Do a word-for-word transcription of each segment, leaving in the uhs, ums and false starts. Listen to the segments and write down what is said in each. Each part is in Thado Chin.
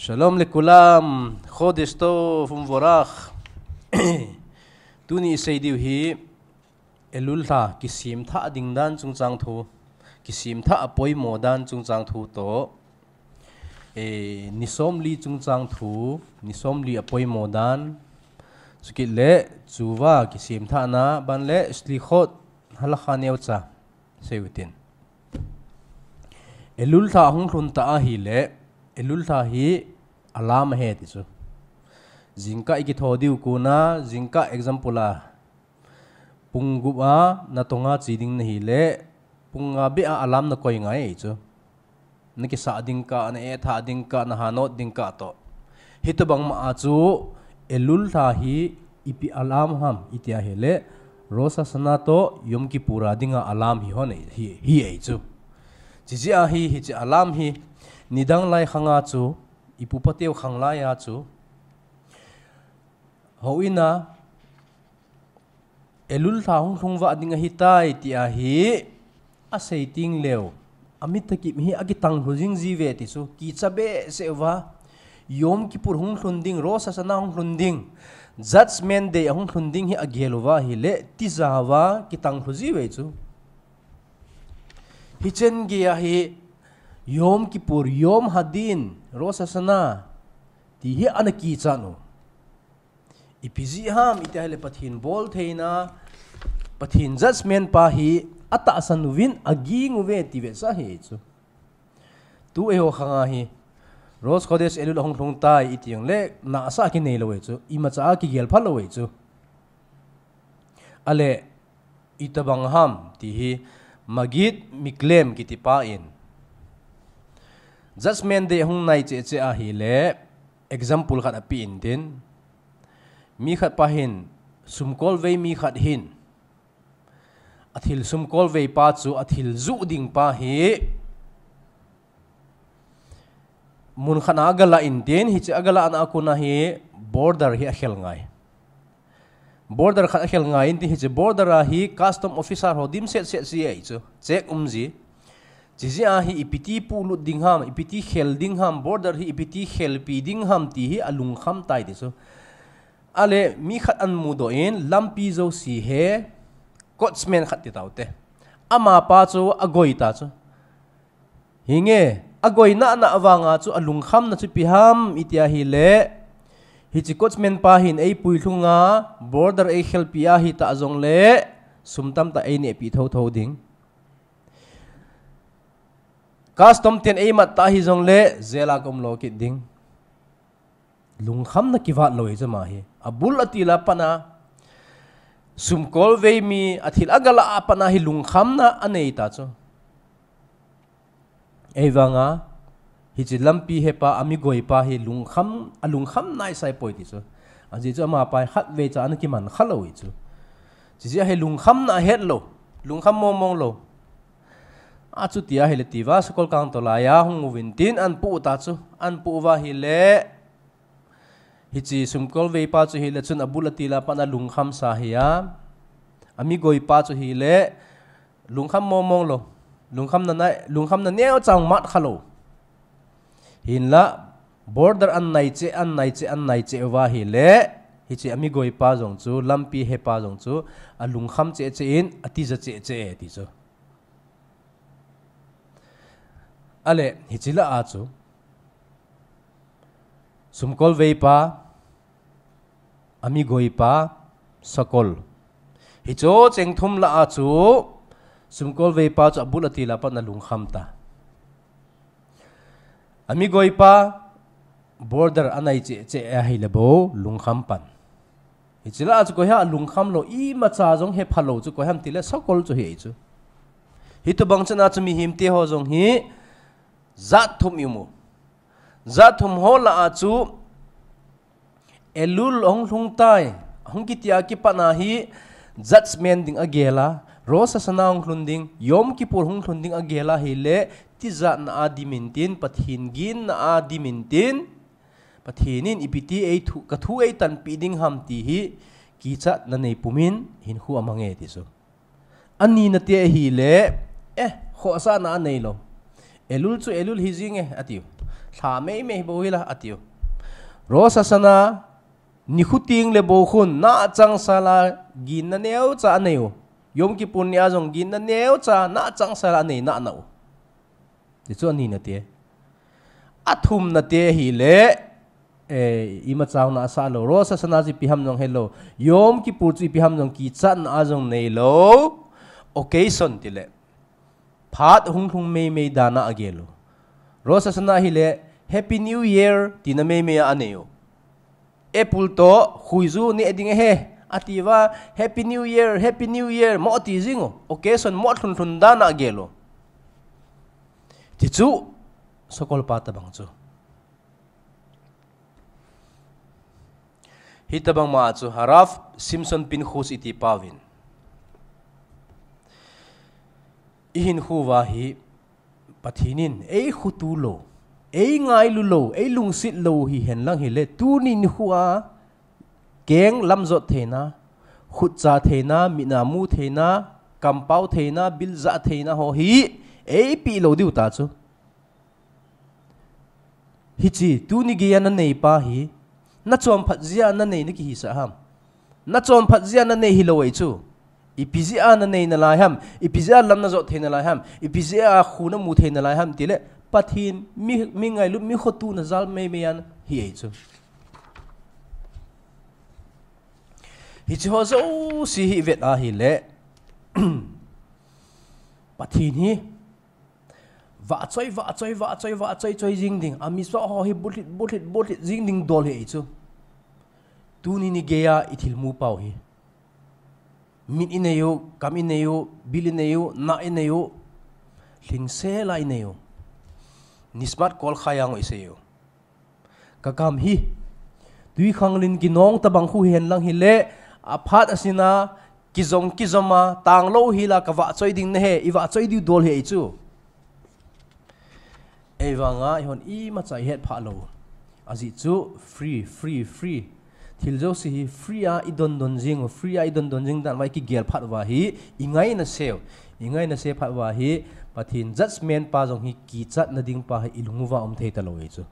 Shalom lekulam, Chodesh Tov Umvorach. Tuni isei diu hi Elul lha kisemthah ding dan chungchang thu, kisemthah apoimo dan chungchang thu toh, eh, ni somli chungchang thu, ni somli apoimo dan, chukit le chuva kisemthahna ban le Slichot halacha neocha. Seiutin. Elul lha hung lhun ta ahile, Elul lha hi alam ahi ti chu. Jingkah ikitho diu kona, jingkah example a, pung gup a natonga che ding nahile, pung nga beh a alam nakoi ngai chu. Nakisah ding kah, na-etha ding kah, nahanot ding kah toh. Hitobang ma a chu Elul lha hi ipi alam ham iti ahile, Rosh Hashanah toh Yom Kippur a dinga alam hi hon hi, hi ei chu. Chijeh a hi, hiche alam hi nidang lai khanga chu, ipu pateu khang lai a chu, houin a Elul lha hung lhung vah ding ahitai ti ahi, asei teng leu, ami takip hi akitang lhu jing jiuve ti chu, kicha behseh uva, Yom Kippur hung lhun ding, Rosh Hashanah hung lhun ding, Judgment Day ahung lhun ding hi agel uva ahile, tijat uva kitang lhu jiuve chu. Hichen gei ahi, Yom Kippur, Yom Hadin, Rosh Hashanah, ti hi ana kichat u. Ipi jeh ham iti ahile Pathen boltheina, Pathen judgment pa hi atahsan uvin, aging uve ti vetsah ahi chu. Tu eiho khanga hi, Rosh Chodesh Elul ahung lhung tai iti jongle, nasa kinei lou ahi chu, imacha kigel pha lou ahi chu. Ale, itobang ham ti hi, Maggid Mikleim kiti pa in, Judgment Day hung nai cheh cheh ahile, example khat ape intin, mi khat pa hin, sumkolvei mi khat hin, athil sumkolvei pa chu athil juh ding pa hi, mun khat a agalah intin, hiche agalah na a kona hi border hi akhel ngai. Border khat akhel ngai intin, hiche border a hi custom officer ho dim set set ji ahi chu, check um ji. Chijeh a hi ipiti pulut ding ham, ipiti khel ding ham, border hi ipiti khelpi ding ham ti hi alungkham tai ti chu. Ale mi khat ahin mudoh in, lampi jouse hi coachman khat ti taute. Amapa chu agoi ta chu. Hinge, agoi nana vanga chu alungkhamna chu ipi ham iti ahile, hiche coachman pa hin eipui lhunga, border eikhelpi ahitah jongle, sum tamtah einehpi thotho ding. Custom ten eimat ta hijongle, jail a kaum lo kit ding. Lungkhamna kivat lou ahi chu ama hi. Abul atil a pat a, sumkolvei mi, athil agalah a pat a hi lungkhamna anei ta chu. Ahivanga, hiche lampi hepa, amigoi pa hi lungkham, alungkham naisai poi ti chu. Ajeh chu amapa hi khatvei cha ana kiman kha lou ahi chu. Chijeh a hi lungkhamna ahet lou, lungkham mongmong lou. Achuti ahile tiuva, sakol kangtol a hung uvin tin ahin pu ta chu. Ahin pu uva ahile, hiche sumkolvei pa chu hile chun abul atil a pat a lungkhamsa hi a, amigoi pa chu hile lungkham mongmong lou, lungkhamna nai, lungkhamna neocha mat kha lou. Hinla, border ahin nai cheh, ahin nai cheh, ahin nai cheh uva ahile, hiche amigoi pa jong chu, lampi hepa jong chu, alungkham cheh cheh in, atija cheh cheh e ti chu. Ale, hiche lah a chu, sumkolvei pa, amigoi pa, sakol, hiche cheng thum lah a chu, sumkolvei pa chu abul atil a pat a lungkham ta. Amigoi pa, border anai cheh cheh ahile bou lungkham pan. Hiche lah a chu koi ham alungkham lou, imacha jong hepha lou chu koi ham tile sakol chu hi ahi chu. Hitobang chan a chu mihemte ho jong hi jat thum imu. Jat thum ho lah a chu Elul ahung lhung tai, ahung kiti a kipat a hi judgment ding agel a, Rosh Hashanah hung lhun ding, Yom Kippur hung lhun ding agel a ahile, tijatna a dim intin, Pathen ginna a dim intin, Pathen in ipiti eithu, kathu eitanpeh ding ham ti hi, kichatna neipum in, hinkho amang e ti chu. Anina te ahile, eh, khohsahna anei lou. Elul chu Elul hi jing e, atiu. Lha meimei bou hila atiu. Rosh Hashanah nikho teng le bou khun nachang sala ginna neocha aneiu. Yom Kippur nia jong ginna neocha nachang sala anei nana u. Tichu anina te. Athumna te hile, eh, imacha nasa lou. Rosh Hashanah chu ipi ham jong helou. Yom Kippur chu ipi ham jong kichatna a jong neilou. Occasion tile. Phat hunglhung meimei dana agel u. Rosh Hashanah hile, Happy New Year, tina meimei a aneiu. Apple to, khuiju neh ding ahi, atiuva, Happy New Year, Happy New Year, mo ti jingu. Occasion mo lhunlhun dana agel u. Tichu, sakolpa tabang chu. Hitabang ma chu Harav Shimshon Pinchas iti pauvin. Ihinkho uva hi Pathen in eikhotu lou, eingailu lou, eilungset lou hihen lang hile tuni nikho a keng lamjot theina, khutcha theina, mit a mu theina, kampao theina, bil jah theina ho hi eipeh lou diu ta chu. Hiche, tuni geiya nanei pa hi, nachonphat jeh a nanei nakihisah ham. Nachonphat jeh a nanei hilou ahi chu. Ipi jeh a nanei nalai ham, ipi jeh a lam najot thei nalai ham, ipi jeh a kho namu thei nalai ham tile, Pathen mi, mi ngailut, mi khotu na jal meimei a hi ahi chu. Hiche ho jouse hi ivet a hile, Pathen hi, vahchoi, vahchoi, vahchoi, vahchoi, choi jing ding. Amichah ho hi bulhit, bulhit, bulhit jing ding dol hi ahi chu. Tuni ni geiya ithilmu pau hi. Mit ineiu, kam ineiu, bil ineiu, na ineiu, lhingsel a ineiu. Nishmat kol khaiyang u iseiu. Ka kam hi. Twikhanglen kinong tabang khu hihen lang hile, aphat asina, kijong kijom a, tanglou hila kavahchoi ding nahi, ivahchoi diu dol hi ahi chu. Eivanga, eihon imacha ihet phah lou. Ajeh chu, free, free, free. Thil jouse hi free a idondon jing u, free a idondon jing dan uva ikigel phat uva hi, ingaina seu. Ingaina se phat uva hi, Pathen judgment pa jong hi kichatna ding pa hi ilung uva um thei talou ahi chu.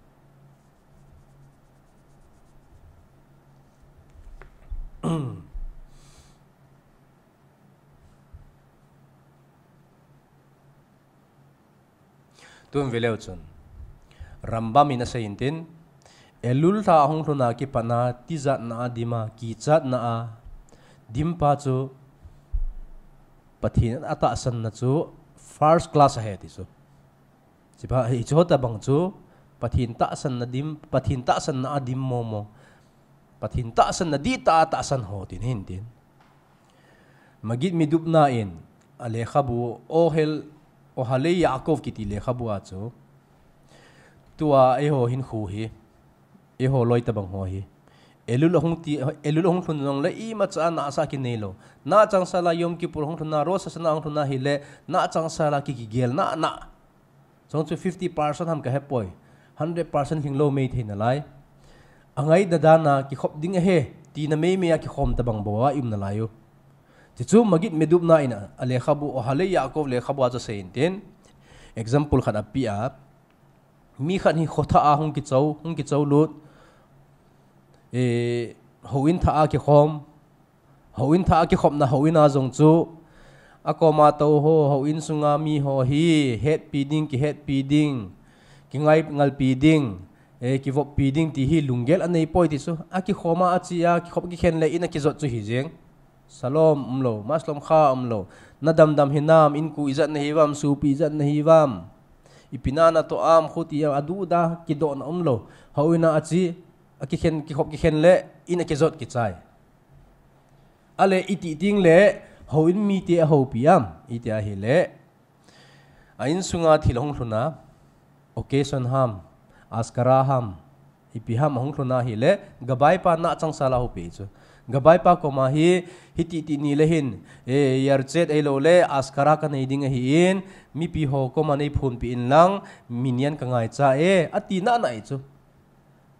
Tun veleu chun. Rambam in asei intin, Elul lha ahung lhun a kipat a, tijatna a dim a, kichatna a dim pa chu Pathen atahsanna chu first class ahi ti chu. Hiche ho tabang chu Pathen tahsanna dim, Pathen tahsanna a dim momo. Pathen tahsanna dihtah a tahsan ho tin hin tin. Magid Medubna in alekhabu Ohel, Ohalei Yaakov kiti lekhabu a chu. Tua eiho hinkho hi, eiho loi tabang ho hi. Elul ahung ti, Elul ahung lhun jongle imacha nasa kinei lou. Nachang sala Yom Kippur ahung lhun a, Rosh Hashanah ahung lhun a hile, nachang sala ki, kigel nana. Chong chu fifty percent ham kahepoi. Hundred percent lhinglou mei thei nalai. Angaina dan a kikhop ding ahi, tina meimei a kikhom tabang bou a i um nalai u. Tichu Magid Medubna in alekhabu Ohalei Yaakov lekhabu a chu asei intin. Example khat api a. Mi khat hi kho thah a hung kichou, hung kichou lut. E, houin thah a kikhom. Houin thah a kikhopna houin a jong chu. Akoma tou ho, houin sunga mi ho hi, hetpi ding, kihetpi ding, kingai ngalpi ding, e, kivoppi ding ti hi lunggel anei poi ti chu. Akikhom a ache a, kikhop kikhen le in akijot chu hi jeng. Shalom umlou, ma shalom kha umlou. Na damdam hinam, in ku ijat nahi vam, supi ijat nahi vam. Ipi na natoh am, khuti am, aduda, kidohna umlou. Houin a ache, akikhen, kikhop kikhen le, in akijot kichai. Ale iti ting le, houin mite ahoupi am, iti ahile. A insunga thil ahung lhun a, occasion ham, askara ham, ipi ham ahung lhun a hile, gabai pa nachang sala houpi chu. Gabai pa koma hi, hiti ti ni le hin, e, yarchet ahilou le, askara kanei ding ahin, mipi ho koma neiphonpi in lang, minyan kangaicha e, ati nana ahi chu.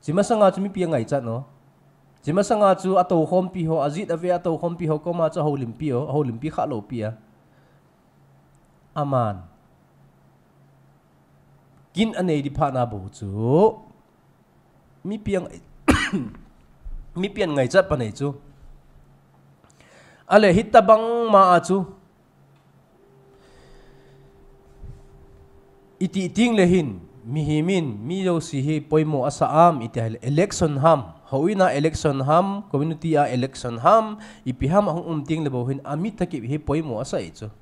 Hiche masanga chu mipi angaichat no. Hiche masanga chu atoukhompi ho, ajet ave atoukhompi ho koma chu ahoulimpi o, ahoulimpi kha loupi a. Aman. kin anei di phat na bou chu. Mi piang, mi piang ngaichat pa nei chu. Ale hitabang ma a chu. Iti ting le hin, mihem in, mi jouse hi poimo asa am, iti hile election ham, houin a election ham, community a election ham, ipi ham ahung um ting le bou hin, ami takip hi poimo asa e chu.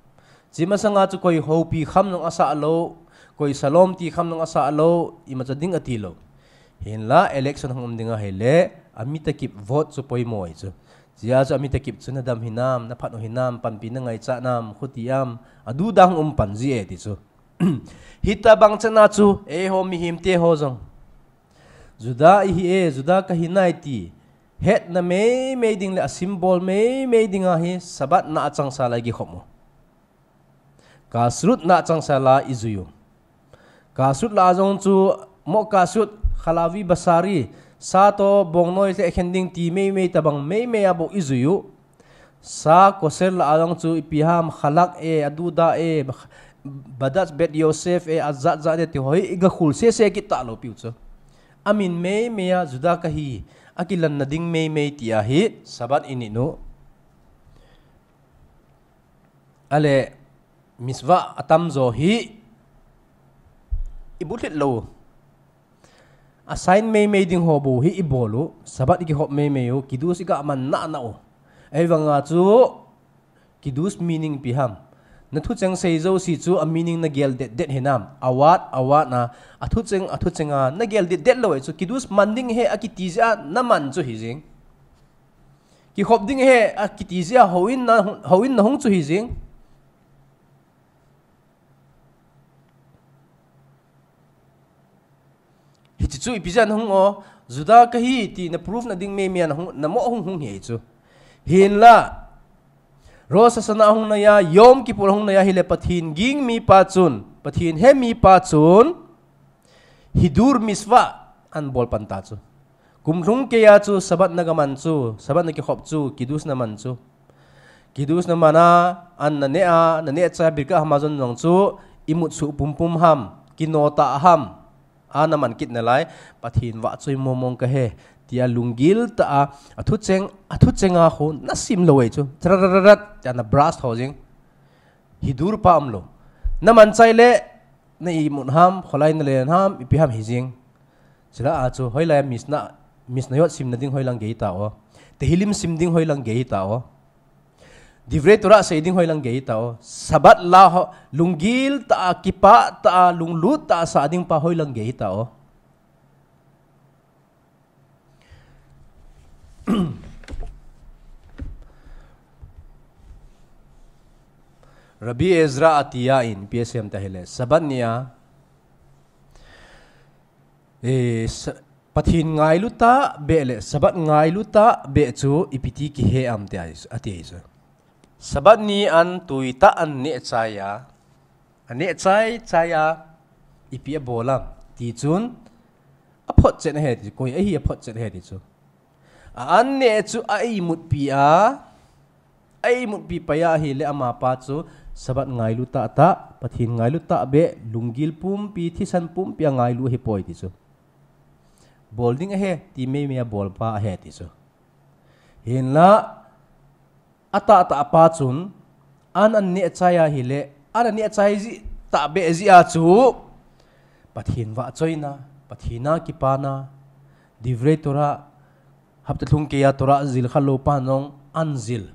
Chi masanga chu koi houpi kham jong asa lou, koi salom ti kham jong asa lou, imacha ding ati lou. Hinla election hung um ding ahile, ami takip vote chu poimo e chu. Chia chu ami takip chu nadam hinam, naphat u hinam, panpi nangaichat nam, khuti am, adu dang um pan ji e ti chu. Hitabang chan a chu, eiho mihem te ho jong. Juda ihi e, Juda kahi nai ti. Hetna meimei ding le a symbol meimei ding ahi, Sabbath na achangseh la ikikhop u. Kashrut na achangseh la ijui u. Kashrut la jong chu mo kashrut, chalavi basari, sa toh bongnoi le khen ding ti meimei tabang meimei a bou ijui u. Sa kosher la jong chu ipi ham khalak e, aduda e, badat bet Yosef e, ajat jat e ti hoi iga khul sese kit talou piu chu. Amin meimei a Juda kahi, akilanna ding meimei ti ahi, Sabbath init u. Ale, mitzvah atamjo hi, ibulhit lou. Asign meimei ding ho bou hi ibol u, Sabbath ikikhop meimei u, kiddush iga man nana u. Ahivanga chu, kiddush meaning ipi ham. Na thucheng sei jouse chu a meaning nagel det det hinam. Awat, awat na, athucheng, athucheng a, nagel det det lou e chu, kiddush man ding ahi akiti jeh a, naman chu hijing. Kikhop ding ahi akiti jeh a, houin na, houin nahung chu hijing. Hiche chu ipi jeh a nahung o, Juda kahi ti na proof na ding meimei a nahung, namo hung hung hi chu. Hinla, Rosh Hashanah hung nai a, Yom Kippur hung nai a, hile Pathen ging mipa chun, Pathen he mipa chun, Hidur mitzvah anabol pan ta chu. Kum lhung kei a chu Sabbath naga man chu, Sabbath nakikhop chu, kiddush naman chu. Kiddush naman a, an naneh a, naneh chai a Birkat Hamazon jong chu, imut suh pumpum ham, kino tah ham, a naman kit nalai, Pathen vahchoi mong mong kahi, tia lunggil tah a, athucheng, athucheng a khu, nasim lou e chu, trarararat, tia na brush tho jing. Hidur pa umlou. Naman chai le, na imut ham, kholai nalen ham, ipi ham hijing. Chule a chu, hoilai a Mishnah, Mishnayot simna ding hoilang gei ta o. Tehillim sim ding hoilang gei ta o. Divrei Torah sei ding hoilang gei ta o. Sabbath la ho, lunggil tah a, kipah tah a, lunglut tah a sa ding pa hoilang gei ta o. Rabbi Ezra ati a in, ipi asei em tia hile, Sabbath ni a, eh, sa-, Pathen ngailu tahbeh le, Sabbath ngailu tahbeh chu ipi ti kihe am tia, ati ahi chu. Sabbath ni an tui tah a aneh chai a, aneh chai chai a, ipi abol am, ti chun, aphotchet ahi ti, koi ahi aphotchet ahi ti chu. A anneh chu a imutpi a, a imutpi pai a ahile amapa chu Sabbath ngailu tahtah, Pathen ngailu tahbeh, lunggil pumpi, thisan pumpi a ngailu ahipoi ti chu. Bol ding ahi, ti meimei a bolpa ahi ti chu. Hinla, atahtah pa chun, an anneh chai ahile, an anneh chai jeh tahbeh jeh a chu, Pathen vahchoina, Pathen a kipana, Divrei Torah, hapta lhung kei a Torah jil khalou pan jong an jil.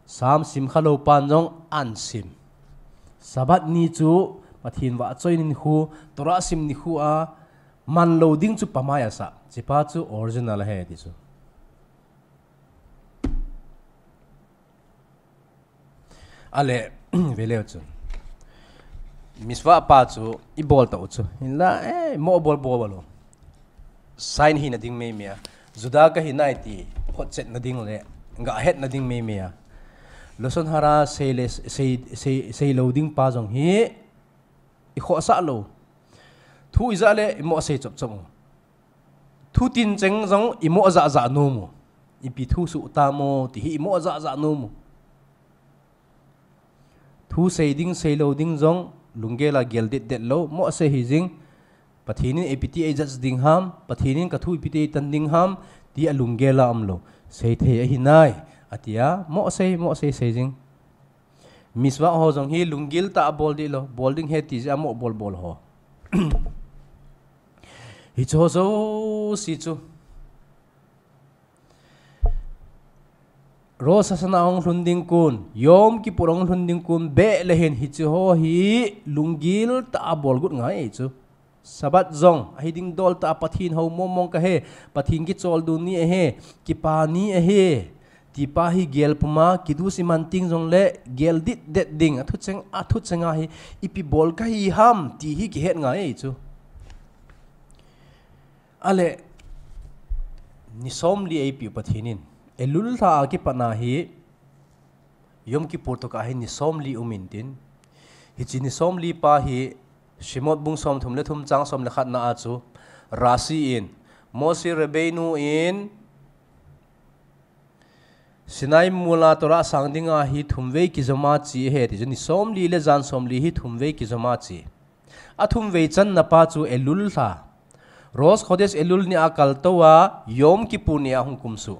Psalm sim khalou pan jong an sim. Sabbath ni chu Pathen vahchoi nikho, Torah sim nikho a, manlou ding chu pamai asah. Hichepa chu original ahi ti chu. Ale, veleu chun. Mitzvah pa chu, ibol tau chu. Hinla, eh, mo bol bol bol. Sign hina ding meimei a. Juda kahi nai ti, photchetna ding le, gahetna ding meimei a. Lashon hara sei le, sei, sei, seilou ding pa jong hi, ikhohsah lou. Thu ija le, imo sei chop chop u. Thu tin cheng jong imo ajah jah nom u. Ipi thu suh tamo, ti hi imo ajah jah nom u. Thu sei ding, seilou ding jong, Lunggel a gel det det lou, mo sei hi jing. Pathen in ipi ti ei judge ding ham, Pathen in ka thu ipi ti ei tan ding ham, ti a lunggel a um lou. Sei thei ahi nai, atia, mo sei, mo sei sei jing. Mitzvah ho jong hi lunggil tah a bol ding lou, bol ding ahi ti jeh a mo bol bol ho. Hiche ho jouse chu. Rosh Hashanah ahung lhun ding kon, Yom Kippur ahung lhun ding kon, beh le hin hiche ho hi lunggil tah a bol got ngai chu. Sabbath jong, ahi ding dol tah a Pathen hou mong mong kahi, Pathen kicholdo ni ahi, kipa ni ahi, ti pa hi gel puma, kiddush iman teng jongle, gel det det ding, athu cheng, athu cheng a hi, ipi bol kahi ham, ti hi kihet ngai chu. Ale, ni somli eipe u Pathen in. Elul lha a kipat na hi, Yom Kippur tokah hi ni somli um intin. Hiche ni somli pa hi, Shemot bung somthum le thum chang som le khat na a chu, Rashi in, Moshe Rabbeinu in, Sinai mol a Torah sang dinga hi thum vei kijom a che ahi ti chu, ni somli le jan somli hi thum vei kijom a che. Athum vei channa pa chu Elul lha. Rosh Chodesh Elul ni a kaltou a Yom Kippur ni a hung kumsuh.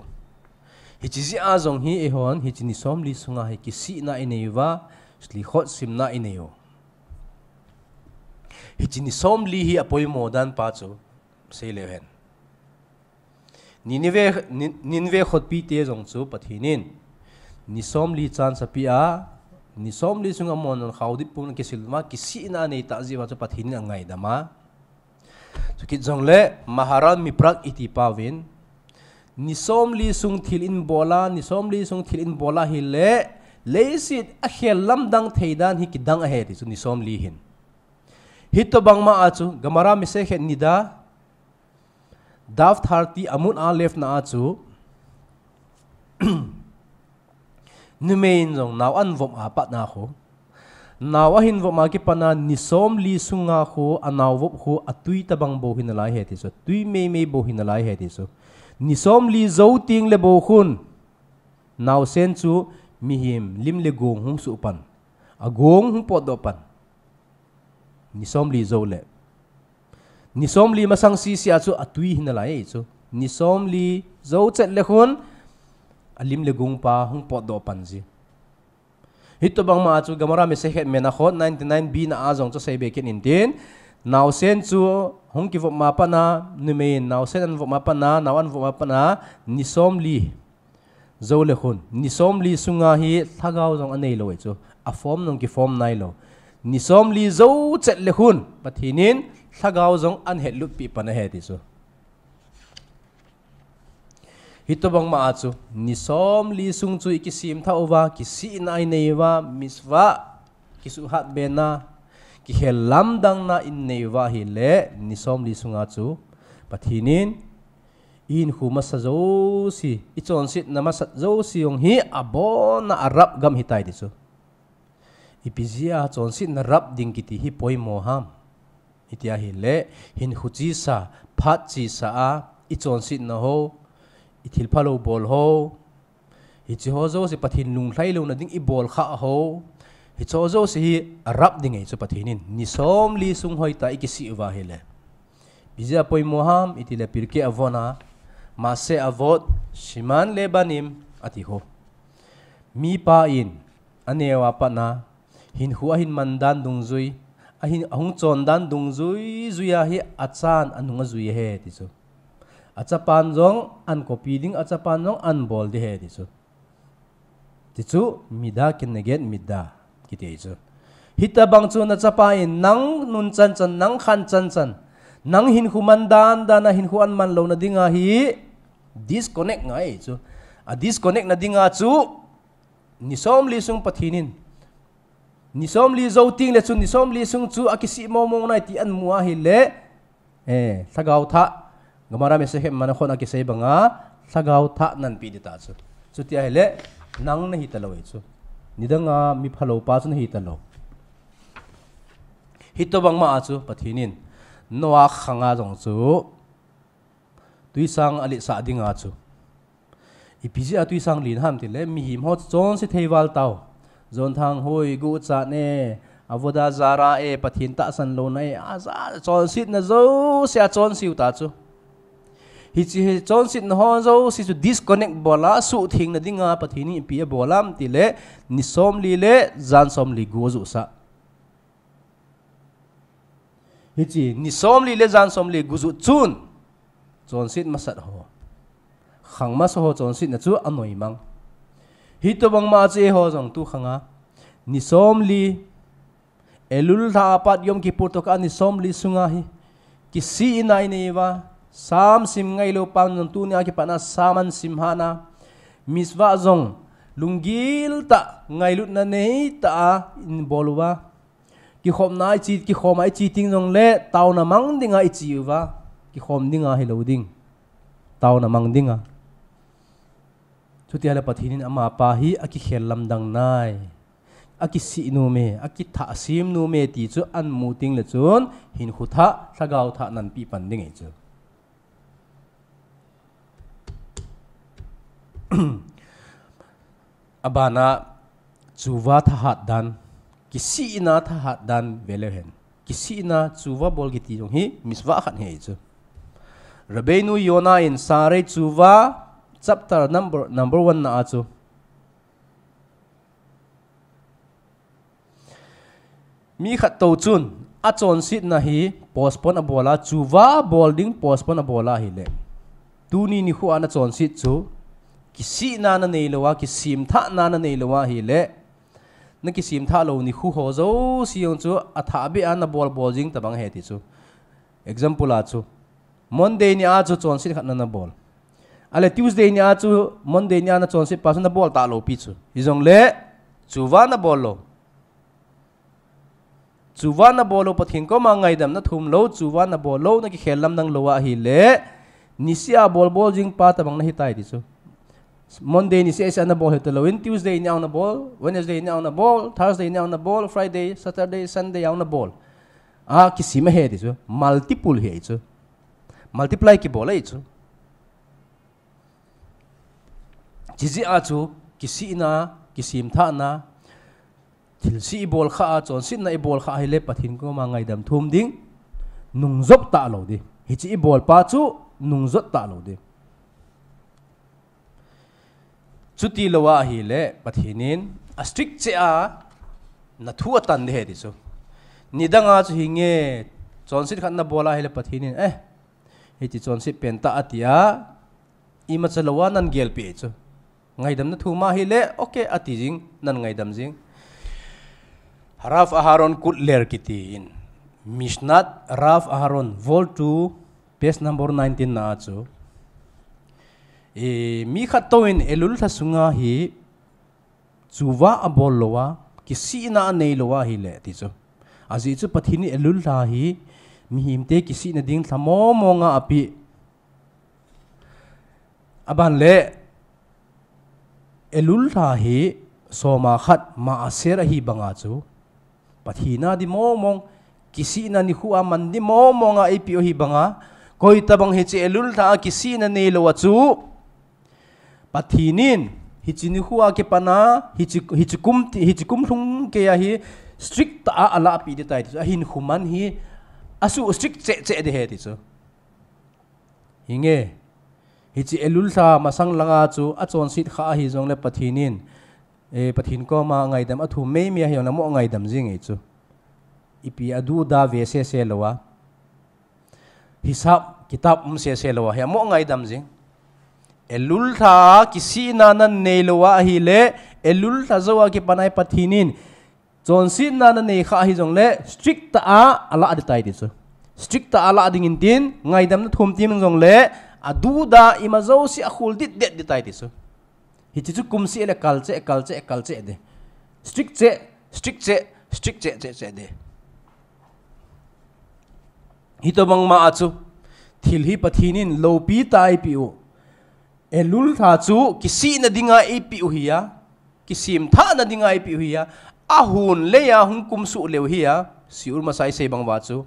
Hiche jeh a jong hi eihon, hiche ni somli sunga hi kisihna inei uva, slichot simna inei u. Hiche ni somli hi apoimo dan pa chu, sei leu hen. Nineveh, Ni-, Nineveh khotpi te jong chu Pathen in, ni somli chan sapi a, ni somli sunga amon khao dit pum kisil ma, kisihna nei tah jeh uva chu Pathen in angaidam a. Chukit jongle, Maharal Miprak iti pa vin, ni somli sung thil in bol a, ni somli sung thil in bol a hile, leiset a khel lamdang thei dan hi kidang ahi ti chu ni somli hin. Hitobang ma a chu, Gemara Masechet Nida, Daf thirty Amud Aleph na a chu, numei in jong nao ahin vop a pat na khu, nao ahin vop a kipat na ni somli sunga khu, anao vop khu, atui tabang bou hi nalai ahi ti chu, tui mei mei bou hi nalai ahi ti chu. Ni somli jou teng le bou khun, naosen chu mihem lim le gong hung suh pan, agong hung potdoh pan. Ni somli jou le. Ni somli masang sisi a chu atui hi nalai chu. Ni somli jou chet le khun alim le gong pa hung potdoh pan ji. Hitobang ma a chu Gemara Masechet Menachot ninety nine B na a jong chu sei be kit intin. Naosen chu hung kivop ma pat na, numei in naosen ahin vop ma pat na, nao ahin vop ma pat na, ni somli jou le khun, ni somli sunga hi lhagao jong anei lou e chu, aform jong kiform nai lou. Ni somli jou chet le khun, Pathen in lhagao jong ahin hetlut pi pan ahi ti chu. Hitobang ma a chu, ni somli sung chu i kisim tha uva, kisihna i nei uva, mitzvah, kisuhat bena, kikhel lamdang na i nei uva hile, ni somli sunga chu, Pathen in, i hinkho masa jouse, i chonsetna masa jouse jong hi abonna a rap gam hitai ti chu. Ipi jeh a chonsetna rap ding kiti hi poimo ham. Iti ahile, hinkho chesa, phat chesa a, i chonsetna ho, i thil phalou bol ho, hiche ho jouse Pathen lunglhai louna ding i bol kha ho, hiche ho jouse hi a rap ding ahi chu Pathen in. Ni somli sung hoitah a i kisih uva hile. Ipi jeh a poimo ham, itile Pirkei Avot a, Maaseh Avot, Siman Lebanim, ati ho. Mipa in, aneo a pat na, hinkho ahin man dan dungjui, ahin, ahung chon dan dungjui, jui a hi achan anung ajui ahi ti chu. Achapan jong ahin copy ding, achapan jong ahin bol ding ahi ti chu. Ti chu, mida keneged mida, kiti chu. Hitobang chu nachapa in nang nunchan chan, nang khan chan chan, nang hinkho man dan dan a hinkho ahin man louna dinga hi disconnect ngai chu. A disconnect na dinga chu, ni somli sung Pathen in, ni somli jou teng le chu, ni somli sung chu akisih mong mong nai ti ahin mu ahile, eh, lhagao thah, Gemara Masechet Menachot a kisei banga, lhagao thah ahin pe ding ta chu. Chuti ahile, nang nahi talou ahi chu. Nidang a mi phalou pa chu nahi talou. Hitobang ma a chu, Pathen in, Noah khang a jong chu, tuisang aletsah dinga chu. Ipi jeh a tuisang len ham tile, mihem ho chonse thei val tau. Jonthang hoi, guchat ne, Avodah Zarah e, Pathen tahsan louna e, aja chonsetna jouse a chonse u ta chu. Hiche hi chonsetna ho jouse chu disconnect bol a, suhthengna dinga Pathen in ipi abol ham tile, ni somli le jan somli gu ajuhsah. Hiche ni somli le jan somli gu juh chun, chonset masat ho, khang masa ho chonsetna chu anoimang. Hitobang ma chu eiho jong tu khanga ni somli, Elul lha apat Yom Kippur tokah ni somli sunga hi kisihna inei uva, Sam sim ngailou pan jong tunia kipat a Sam ahin sim hana, mitzvah jong lunggil tah, ngailutna neitah a ahin bol uva, kikhopna a iche, kikhom a iche teng jongle taona mang dinga iche uva, kikhom dinga hilou ding, taona mang dinga. Chuti ahile Pathen in amapa hi akikhel lamdang nai, akisih nom e, akithah sem nom e ti chu ahin mu tengle chun hinkho thah, lhagao thah ahin peh pan ding ahi chu. Abana tshuva thahat dan, kisihna thahat dan veleu hen. Kisihna tshuva bol kiti jong hi mitzvah khat ahi chu. Rabbeinu Yonah in Sha'arei Tshuva chapter number, number one na a chu, mi khat tou chun achonsetna hi postpone abol a, tshuva bol ding postpone abol a ahile, tuni nikho a nachonset chu kisihna nanei lou a, kisemthahna nanei lou a ahile, nakisemthah lou nikho ho jouse jong chu athahbeh a nabol bol jing tabang ahi ti chu. Example a chu, Monday ni a chu chonset khat nanabol. Ahile Tuesday ni a chu Monday ni a nachonset pa chu nabol talou pi chu. Hijongle tshuva nabol lou. Tshuva nabol lou, Pathen koma ngaidam nathum lou, tshuva nabol lou, nakikhel lamdang lou a ahile, niseh a bol bol jing pa tabang nahi tai ti chu. Monday niseh seh a nabol hita louvin, Tuesday ni a nabol, Wednesday ni a nabol, Thursday ni a nabol, Friday, Saturday, Sunday a nabol. Akisem ahi ti chu, multiple ahi chu. Multiply kibol ahi chu. Chujeh a chu, kisihna, kisemthahna, thilse ibol khah a, chonsetna ibol khah ahile Pathen koma ngaidam thum ding, nungjot talou ding. Hiche ibol pa chu nungjot talou ding. Chuti lou a ahile Pathen in a strict cheh a nathu atan ding ahi ti chu. Nidang a chu hinge, chonset khat nabol a ahile Pathen in, eh, hiche chonset pen tah ati a, imacha lou a nahin gelpeh chu. Ngaidam nathum a ahile, okay, ati jing, nahin ngaidam jing. Harav Aharon Kotler kiti in, Mishnat Rav Aharon, Vol two, page number nineteen na a chu, e, mi khat tou in Elul lha sunga hi tshuva abol lou a, kisihna anei lou a ahile ti chu. Ajeh chu Pathen in Elul lha hi mihemte kisihna ding lha mong mong a apeh. Aban le, Elul lha hi som a khat maaser ahi banga chu, Pathen a ding mong mong, kisihna nikho a man ding mong mong a eipeh u ahi banga, koi tabang hiche Elul lha a kisihna neilou a chu, Pathen in hiche nikho a kipat a, hiche, hiche kum ti, hiche kum lhung keiya hi strict tah a alahpeh ding tai ti chu, ahinkho man hi asuh strict cheh cheh ding ahi ti chu. Hinge, hiche Elul lha masang langa chu achonset khah ahi jongle Pathen in, e, Pathen koma ngaidam athum mei mei ahi jongle mo ngaidam jing ahi chu. Ipi aduhda ve sese lou a, hisab kitab um sese lou a, hi mo ngaidam jing. Elul lha kisihna nanei lou a ahile, Elul lha jou a kipat a hi Pathen in chonsetna nanei khah ahi jongle, strict tah a alah ding tai ti chu. Strict tah a alah ding in tin, ngaidam nathum tim jongle, aduhda ima jouse akhol dit det ding tai ti chu. Hiche chu kum seh le kal cheh, kal cheh, kal cheh ding. Strict cheh, strict cheh, strict cheh, cheh, cheh ding. Hitobang ma a chu, thil hi Pathen in loupi tah a eipeh u. Elul lha chu kisihna dinga eipeh u ahi a, kisemthahna dinga eipeh u ahi a, ahon lei a hung kumsuh leu ahi a, shiur masa a isei bang uva chu,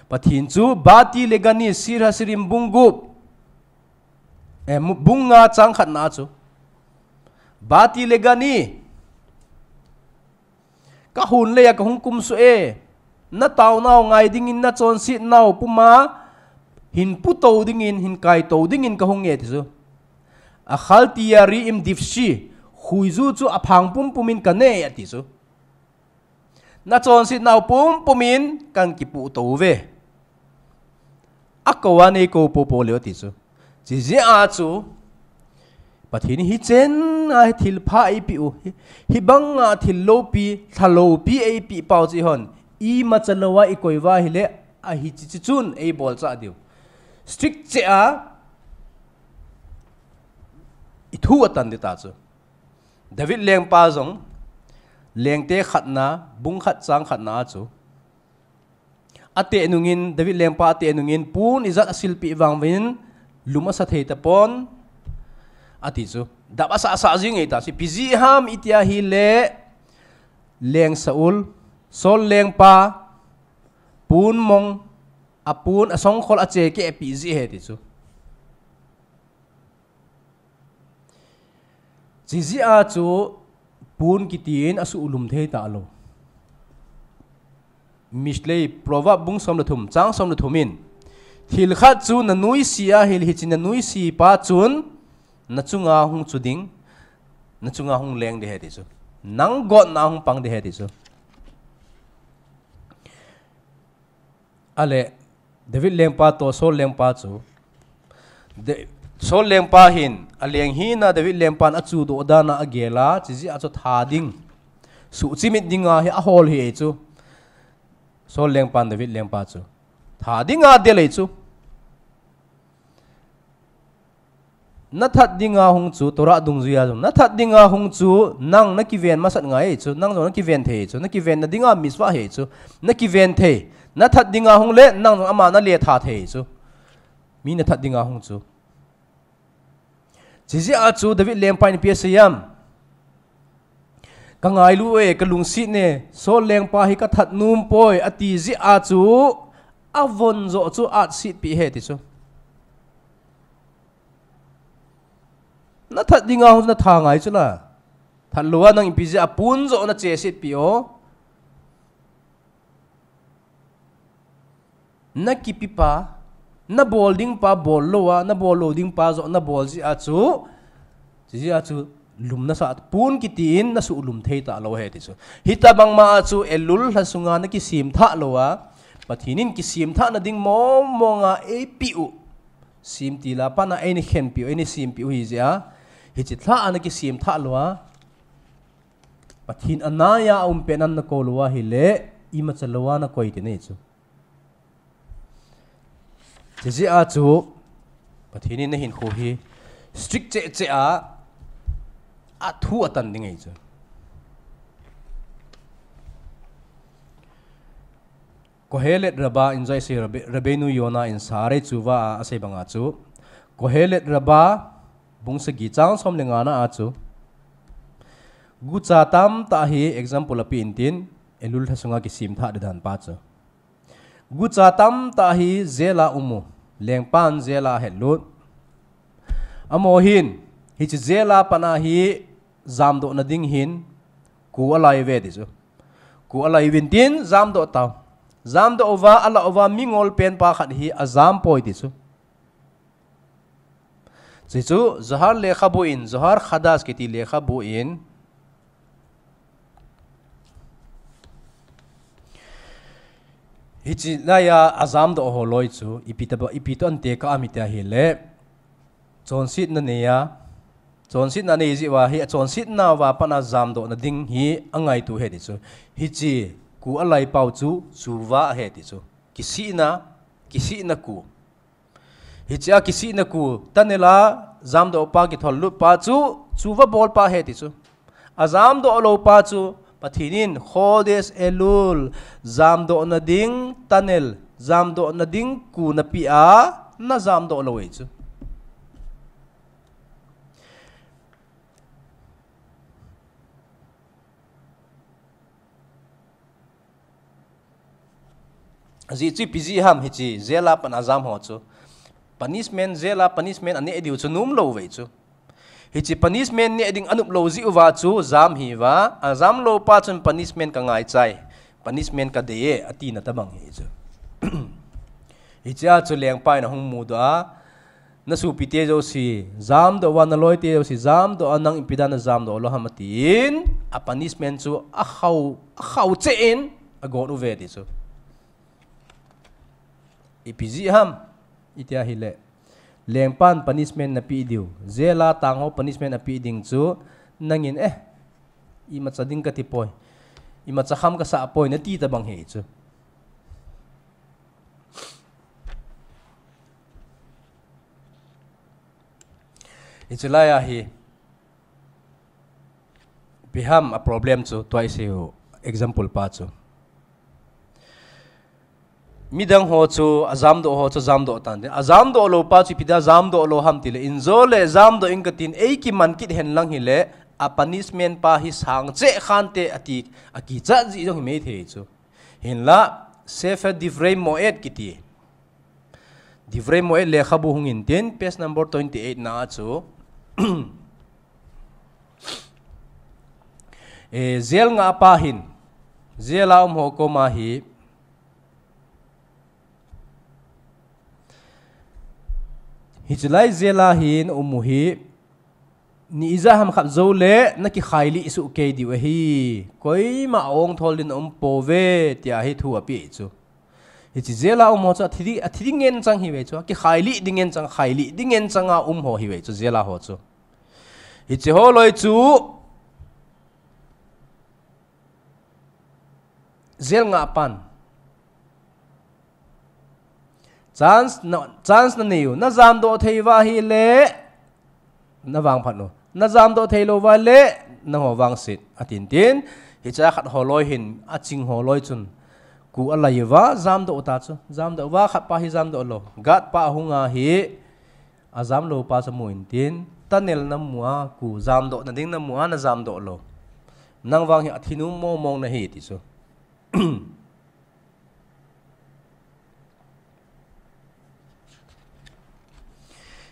Pathen chu Bati Legani, Shir HaShirim bung gup, eh, mu-, bung nga chang khat na a chu, Bati Legani, Ka hun leiya ka hung kumsuh e. Na taonau ngai dingin na chonsetnau puma hin puto dingin, hin kaito dingin ka hung e ti chu. Akhalti ari im dipshi, huiju chu aphang pumpumin ka ne ati chu. Na chonsetnau pumpumin kan kiputo ve. Akou a nei kou popo leu ti chu. Chijeh a chu, Pathen hi chen a hi thil pha eipi u, hi, hi banga thil lopi, thalopi eipi pau chi hon, imacha lou a i koi uva ahile, ahi chi chi chun ei bolcha diu. Strict che a, i thu atan di ta chu. David lengpa jong, Lengte khatna, bung khat chang khatna a chu. Ate nungin, David lengpa ate nungin, pun ijat asilpi vangvin, lum asa thei tapon, ati chu. Dap asa asa jing ei ta, si piji ham itia hile, Leng Saul, Saul lengpa, pun mong, apun, asongkhol ache ke piji he ti chu. Chijeh a chu pun kitin asuh lum thei talou. Mishlei Proverb bung som le thum, chang som le thum in. Thil khat chu na nuisi ahile hichi na nuisi pa chun na chunga hung chu ding, na chunga hung leng di he ti chu. Nang gotna hung pang di he ti chu. Ale, David lengpa to Saul lengpa chu. De, Saul lengpa hin, aleng hina David lengpan achudoh dana agela, chijeh a chu tha ding. Suhchimit dinga hi ahol hi ei chu. Saul lengpan David lengpa chu. Tha dinga del ei chu. Na that dinga hung chu, Torah dungjuia jong. Na that dinga hung chu, nang na kiven masat ngai chu, nang jong na kiven thei chu, na kiven na dinga misva he chu, na kiven thei. Na that dinga hung le, nang jong ama na le tha thei chu. Mi na that dinga hung chu. Chijeh a chu, David lengpa in ipi asei em. Ka ngailu e, ka lungset ne, Saul lengpa hi ka that nom poi, ati jeh a chu, avon joh chu atsetpi he ti chu. Na that dinga hung na tha ngai chu la. That lou a nang ipi jeh a pun joh na chesetpi o. Na kipipa, na bol ding pa bol lou a, na bol lou ding pa joh na bol jeh a chu, chijeh a chu lum nasa pun kitin na suh lum thei talou he ti chu. Hitabang ma a chu Elul lha sunga na kisim tha lou a, Pathen in kisim thahna ding mong mong a eipi u. Sim tila pana eini khenpi u, eini simpi u hi jeh a. Hichi lha a na kisim tha lou a. Pathen anaiya aum pen an na kou lou a hile, imacha lou a na koi ti nei chu. Chijeh a chu, Pathen in na hinkho hi strict cheh cheh a, athu atan ding ei chu. Kohelet Rabba in joi si Rabbe, Rabbeinu Yona in Sare Chuva a asei banga chu. Kohelet Rabba bung sagi chang som le nga na a chu. Gucha tamtah hi example api intin, Elul lha sunga kisim thah di dan pa chu. Gucha tamtah hi jail a um u, lengpan jail a ahet lut. Amaho hin, hichi jail a pat a hi jamdoh na ding hin, ku alai uve ti chu. Ku alai uvin tin, jamdoh tau. Jamdoh uva, alah uva, mingol pen pa khat hi ajam poi ti chu. Chuchu, Zohar lekhabu in, Zohar Chadash kiti lekhabu in, hichi laiya ajamdoh ho loi chu, ipi tah ba, ipi toh ante ka am itia hile, chonsetna neiya, chonsetna nei jeh uva hi, achonsetna uva pat a jamdoh na ding hi angaitu ahi ti chu. Hichi, ku alai pau chu, chuva ahi ti chu. Kisihna, kisihna ku. Hichia kisihna ku, tunnel a jamdoh pa kithol lut pa chu, chuva bol pa ahi ti chu. Ajamdoh lou pa chu, Pathen in Chodesh Elul, jamdoh na ding tunnel, jamdoh na ding ku napeh a, na jamdoh lou ahi chu. Ajeh chu ipi jeh ham hichi, jail a pat a jam ho chu. Punishment, jail a punishment aneh diu chu nom lou uve chu. Hiche punishment neh ding anop lou jeh uva chu jam hiuva, ajam lou pa chun punishment kangai chai, punishment kadei e, atina tabang hi chu. Hichea chu lengpa in ahung mudoh a, nasopite jouse jamdoh uva, naloite jouse jamdoh a, nang ipi dia najamdoh lou ham atin, a punishment chu akhao, akhao cheh in agot uve ti chu. Ipi jeh ham iti ahile, lengpan punishment napeh diu, jail a tang ho punishment apeh ding chu, nangin, eh, imacha ding kati poi, imacha kham kasah poi nati tabang hi chu. Hiche lai a hi, ipi ham a problem chu tua isei u example pa chu. Midang ho chu ajamdoh ho chu jamdoh tan tin, ajamdoh lou pa chu ipi dia jamdoh lou ham tile, injo le jamdoh ing katin, eikiman kit hen lang hile, a punishment pa hi sang cheh khante ati, akichat jeh jong hi maithei chu. Hinla, Sefer Divrei Moed kiti. Divrei Moed lekhabu hung in tin, page number twenty eight na a chu, eh, jail ngah pa hin, jail a um ho koma hi, hiche lai jail a hin um u hi, ni ijat ham khat jou le, nakikhai lih soh kei diu ahi. Koima a-ong thol din aum pouve, tia hi thu apeh chu. Hiche jail a um ho chu athi ding, athi ding ngen chang hiuve chu. Akikhai lih ding ngen chang, khai lih ding ngen chang a um ho hiuve chu, jail a ho chu. Hiche ho loi chu jail ngah pan chance na, chance nanei u, najamdoh thei uva ahile, navangphat u. Najamdoh thei lou uva le, nangho vangset, atin tin. Hichea khat ho loi hin, aching ho loi chun, ku alai uva, jamdoh u ta chu. Jamdoh uva, khat pa hi jamdoh lou. Guard pa ahung a hi, ajam lou pa chu amu in tin, tunnel namu a, ku jamdoh nading namu a, najamdoh lou. Nang vang hi athi nom mong mong nahi ti chu.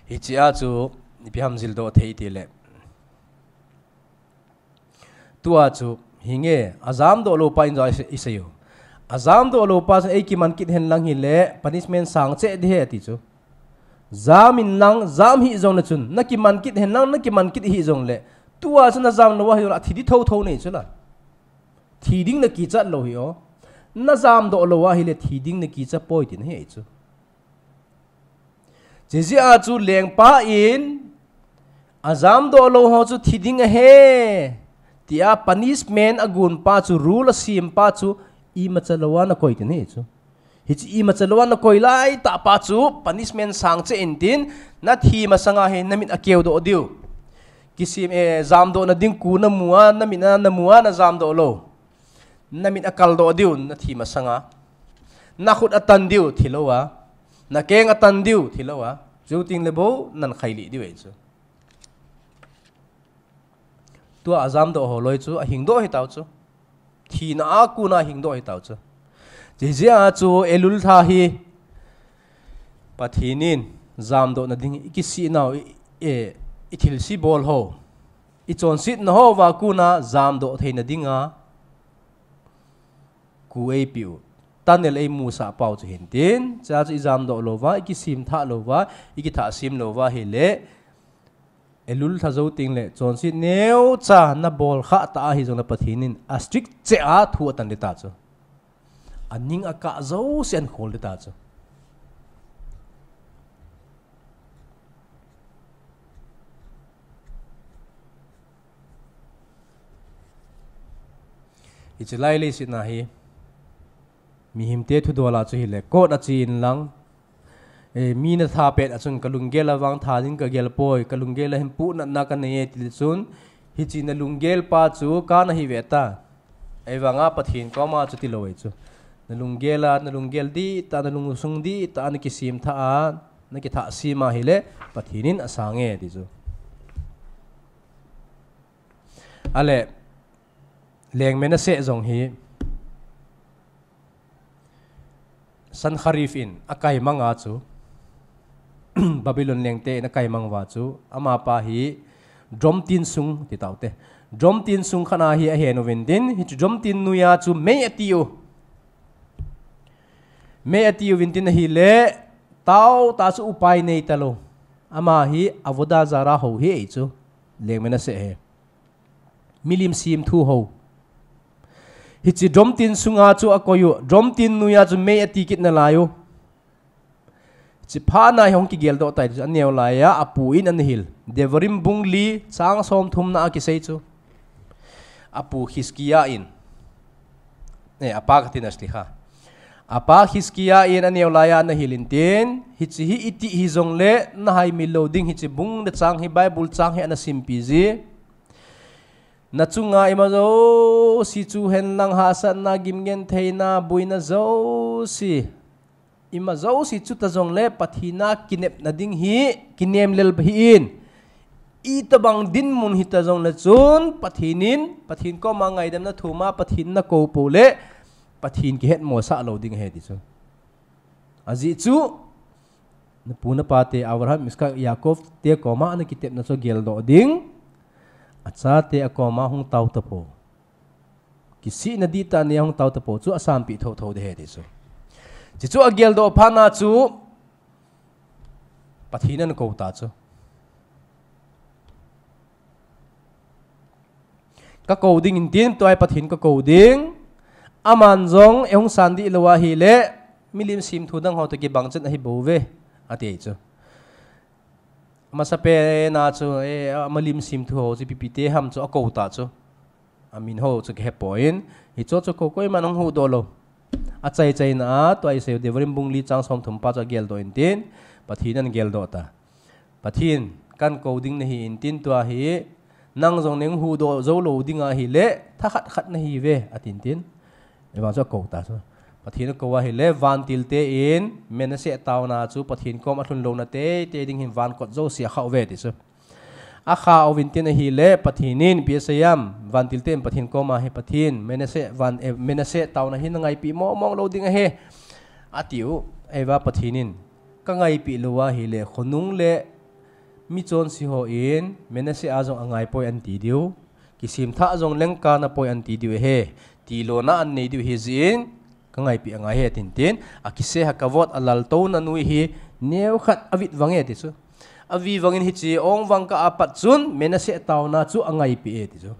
Hichea chu, ipi ham jildoh thei tile, tua chu, hinge, ajamdoh lou pa in jo isei, isei u. Ajamdoh lou pa chun eikiman kit hen lang hile, punishment sang cheh ding ahi ti chu. Jam in lang, jam hih jongle chun, nakiman kit hen lang, nakiman kit hih jongle, tua chu najam lou ahi jongle, athi ding thotho nahi chu la. Thi ding nakichat lou hi o. Najamdoh lou ahile thi ding nakichat poi tina ahi chu. Chujeh a chu lengpa in, ajamdoh lou ho chu thi ding ahi, tia punishment agon pa chu, rule asem pa chu, imacha lou a nakoi tina ahi chu. Hiche imacha lou a nakoi laitah pa chu punishment sang cheh in tin, nathi masanga hi namit akeudoh diu. Kisem, eh, jamdoh nading ku namu a, namit a namu a, najamdoh lou. Namit akaldoh diu, nathi masanga. Nakhut atan diu, thi lou a. Nakeng atan diu, thi lou a. Jou tengle bou, nakhai lih diu ahi chu. Tua ajamdoh ho loi chu, ahingdoh ahi tau chu. Thina a kona ahingdoh ahi tau chu. Chujeh a chu Elul tha hi, Pathen in, jamdoh nading, ikisih nau, i, i, ithilse bol ho, ichonsetna ho uva kona jamdoh theina dinga, ku eipeh u. Tunnel eimusah pau chu hin tin, chua chu ijamdoh lou uva, ikisem thah lou uva, ikithah sem lou uva ahile, Elul tha jou tengle, chonset neocha nabol khah ta ahi jongle Pathen in, a strict cheh a thu atan ding ta chu. Aning akah jouse ahin khol ding ta chu. Hiche lai leiset na hi, mihemte thudol a chu hile, court a che in lang, eh, mi natha pet a chun kalunggel a vang tha ding kagel poi, kalunggel a hin puhnatna kanei e tile chun, hiche nalunggel pa chu kana hi ve ta. Ahivanga Pathen koma chu tilou ahi chu. Nalunggel a, nalunggel dihtah, nalungsung dihtah, nakisem thah a, nakithah sem ahile, Pathen in asang e ti chu. Ale, leng Manasseh jong hi, Sanherib in akaimang a chu, Babylon lengte in akaimang uva chu, amapa hi Drum tin sung ti taute. Drum tin sung khat a hi ahen uvin tin, hichu drum tin noiya chu mei atiu. Mei atiuvin tin ahile, tao ta chu upai nei talou. Ama hi Avodah Zarah ho hi ei chu. Leng Manasseh hi. Milim simthu ho. Hichi drum tin sunga chu akoi u. Drum tin noiya chu mei ati kit nalai u. Chiphat na hi hung kigeldoh tai chu aneo laiya, apu in anahil. Devarim bung li, chang som thum na a kisei chu. Apu Hizkiah in. Eh, apa katina sliha. Apa Hizkiah in aneo laiya anahil in tin, hichi hi iti hijongle, nahaimil lou ding hichi bung le chang hi Bible chang hi ana simpi ji. Nachunga ima jouse chu henlang hahsatna, gimgentheina, boina jouse. Ima jouse chu ta jongle Pathen a kinepna ding hi, kinem lel hi in. Itobang dinmun hita jongle chun, Pathen in, Pathen koma ngaidamna thuma, Pathen nakou pou le, Pathen kihetmosah lou ding ahi ti chu. Ajeh chu, napu napa te Abraham, Isaac, Jacob te koma ana kitepna chu geldoh ding. Achate akoma hung tao tapou. Kisihna dihtah nia hung tao tapou chu asanpeh thotho ding ahi ti chu. Chuchu ageldoh phat na chu Pathen in akou ta chu. Kakou ding in tin, tua hi Pathen kakou ding. Aman jong eihung san dih lou ahile, milim simthu dang ho toh kibang chan ahi bouve, ati chu. Amasapen a chu, eh, ama lim simthu ho chu ipi ipi te ham chu akou ta chu. Amin ho chu kahepoi, hicho chu kou koiman ahung huhdoh lou. Achai chaina a, tua isei u Devarim bung li chang som thum pa chu ageldoh in tin, Pathen in ageldoh ta. Pathen, kakou ding nahi in tin tua hi, nang jong nahung huhdoh jou lou ding ahile, thakhat khat nahiuve, atin tin. Ahivang chu akou ta chu. Pathen akou ahile, vantil te in, Manasseh taona chu, Pathen kom alhun louna teitei ding hin van kot jouse akhah uve ti chu. Akhah uvin tin ahile, Pathen in ipi asei em, vantil te in Pathen koma hi Pathen, Manasseh van, eh, Manasseh taona hi nangaipeh mong mong lou ding ahi. Atiu, ahivang Pathen in, kangaipeh lou ahile, khonung le michonse hon, Manasseh a jong angaipoi anti diu. Kisemthah jong lengkana poi anti diu ahi. Tilona anei diu ahi jeh in, kangaipeh angai ahi tin tin. Akise hakavot alaltouna noi hi neokhat avet vang e ti chu. Avet vangin hichi ong vang kah a pat chun Manasseh taona chu angaipeh e ti chu.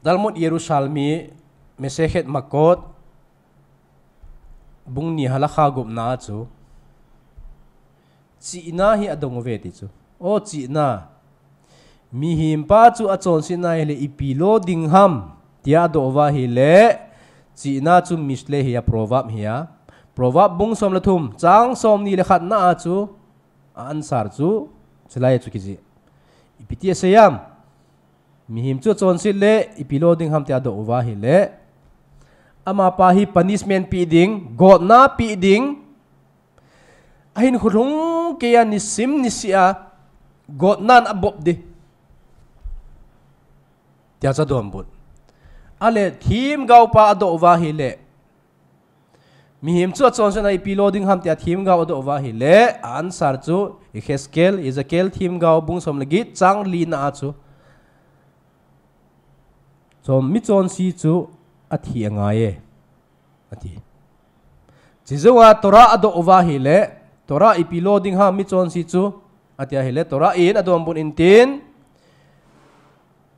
Talmud Yerushalmi, Masechet Makot, bung ni halakha gupna a chu, chihna hi adong uve ti chu. O chihna, mihem pa chu achonsetna ahile ipi lo ding ham, tia adoh uva ahile, chihna chu Mishle hi a, Proverb hi a. Proverb bung som le thum, chang som ni le khatna a chu, a answer chu, chulai chu kijih. Ipi ti asei em. Mihem chu achonset le, ipi lo ding ham tia adoh uva ahile, amapa hi punishment pe ding, gotna pe ding, ahinkho lhung keiya nisim niseh a, gotnan abop ding. Tia chu adonbut. Ahile themgao pa adoh uva ahile, mihem chu achonsetna ipi lo ding ham tia themgao adoh uva ahile, a answer chu Ezekiel, Ezekiel themgao bung som le get chang lina a chu, chon, michonse chu athi angai e, ati. Chujouva Torah adoh uva ahile, Torah ipi lo ding ham michonse chu, ati ahile, Torah in adonbut in tin,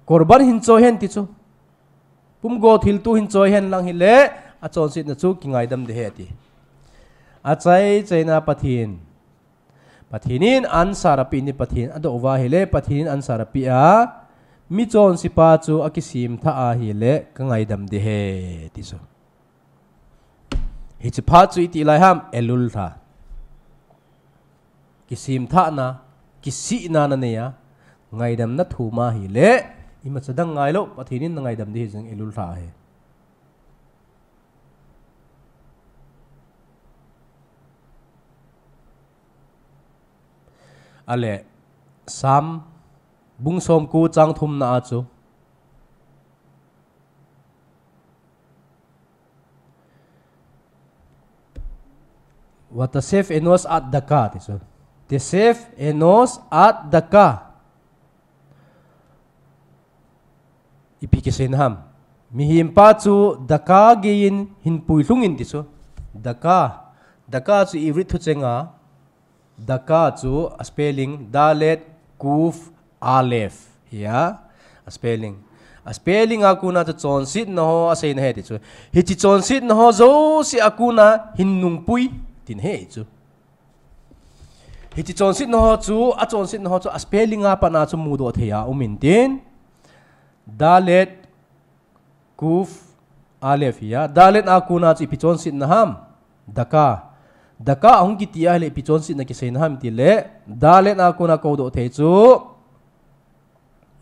korban hin choi hen ti chu. Pumgo thilto hin choi hen lang hile, achonsetna chu kingaidam ding ahi ati. Achai chaina Pathen. Pathen in answer apeh in Pathen adoh uva ahile, Pathen in answer apeh a, michonse pa chu akisemthah ahile, kangaidam ding ahi ti chu. Hiche phat chu iti lai ham, Elul lha. Kisemthahna, kisihna nanei a, ngaidamna thum ahile, imacha dang ngailou, Pathen in nangaidam ding ahi jing Elul lha ahi. Ahile, Psalm, bung somko chang thumna a chu. Vatesef enos ad daka ti chu. Tesef enos ad daka. Ipi kiseina ham. Mihem pa chu daka geiyin hin puilhungin ti chu. Daka. Daka chu Ivrit thuchenga. Daka chu a spelling dalet kuf alef. Hia. A spelling. A spelling a kona chu chonsetna ho aseina ahi ti chu. Hiche chonsetna ho jouse a kona hin nungpui. Tina ahi chu. Hiche chonsetna ho chu, a chonsetna ho chu, a spelling a pat a chu mudoh thei a um intin. Dalet kuf alef hia. Dalet a kona chu ipi chonsetna ham. Daka. Daka ahung kiti ahile ipi chonsetna kiseina ham tile. Dalet a kona koudoh thei chu.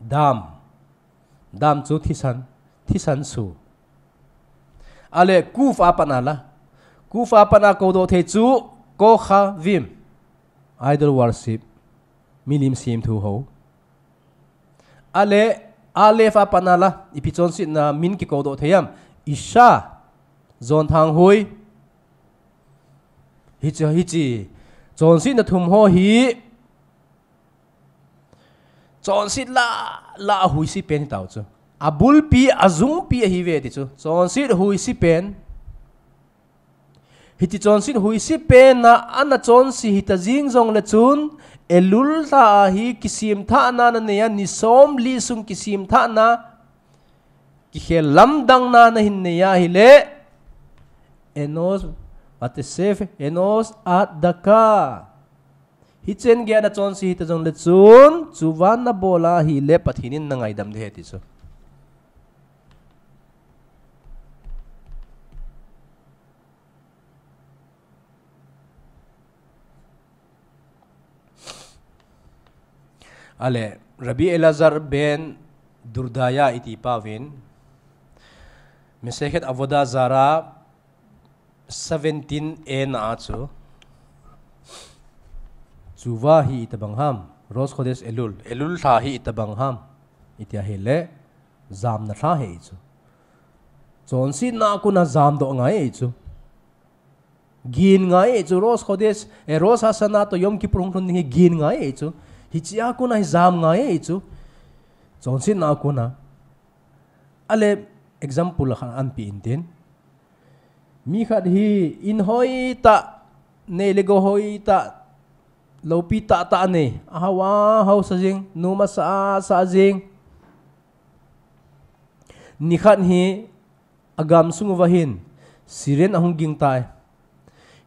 Dam. Dam chu thisan. Thisan su. Ale kuf a pat a la. Kuf a pat a koudoh thei chu kochavim. Idol worship. Milim semthu ho. Ale alef a pat a la. Ipi chonsetna min kikoudoh thei ham. Isha. Jonthang hui. Hiche, hiche. Chonsetna thum ho hi. Chonset la, la a huisi pen hi tao chu. A bulpi, a jungpi ahi ve ti chu. Chonset huisi pen. Hiche chonset huisi pen a, ana chonse hita jing jongle chun, Elul lha a hi kisemthahna nanei a, ni somli sung kisemthahna, kikhel lamdang na nahin nei ahile, enos, vatesef, enos ad daka. Hichen geiya nachonse hita jongle chun, chuva nabol ahile Pathen in nangaidam ding ahi ti chu. Ale, Rabbi Elazar ben Durdaya iti pauvin, Masechet Avodah Zarah seventeen a na a chu. Chuva hi itobang ham. Rosh Chodesh Elul. Elul lha hi itobang ham. Iti ahile, jamna lha ahi chu. Chonsetna a kona jamdoh ngai ahi chu. Gin ngai ahi chu. Rosh Chodesh, eh, Rosh Hashanah toh Yom Kippur hung lhun ding hi gin ngai ahi chu. Hiche a kona hi jam ngai ahi chu. Chonsetna a kona. Ale, example khat ahin pe intin. Mi khat hi in hoitah, nei le gou hoitah, loupi tahtah anei. Ahao, ahao sa jing, nom asa, asa jing. Nikhat hi, agamsung uva hin, siren ahung ging tai.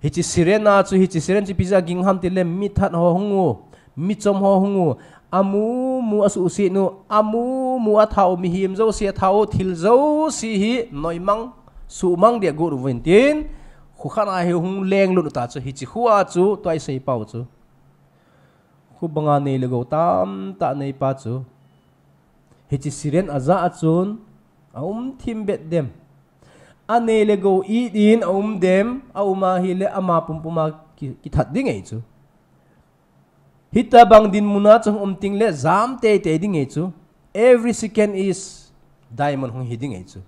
Hiche siren a chu, hiche siren chu ipi jeh a ging ham tile, mi that ho hung u, mi chom ho hung u, amu mu asuhset u, amu mu atha u, mihem jouse atha u, thil jouse hi noimang, suhmang dia got uvin tin, kho khat a hi hung lenglut u ta chu, hiche kho a chu, tua isei pau chu. Kho banga nei le gou tamtah nei pa chu. Hiche siren aja a chun, aum thim bet dem. Anei le gou it in aum dem, aum ahile ama pumpum a ki, kithat ding ahi chu. Hitobang dinmun a chu hung um teng le jam teitei ding ahi chu. Every second is diamond hung hi ding ahi chu.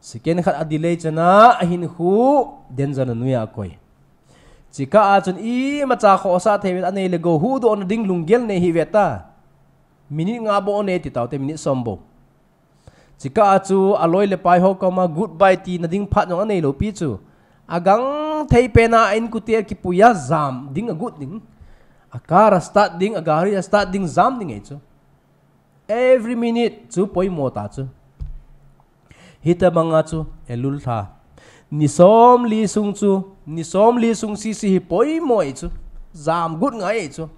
Second khat a delay chana ahinkho danger na noiya akoi. Chukah a chun imacha khohsah thei ve, anei le gou huhdohna ding lunggel nei hi ve ta. Minute nga bou nei ti taute, minute som bou. Chukah a chu aloi le pai ho koma goodbye tina ding phat jong anei lou pi chu. Agang thei pen a a inkote a kipui a jam ding agot ding. A car a start ding, a gari a start ding, jam ding ahi chu. Every minute chu poimo ta chu. Hitobang a chu Elul lha. Ni somli sung chu, ni somli sung sese hi poimo ahi chu. Jam got ngai ahi chu.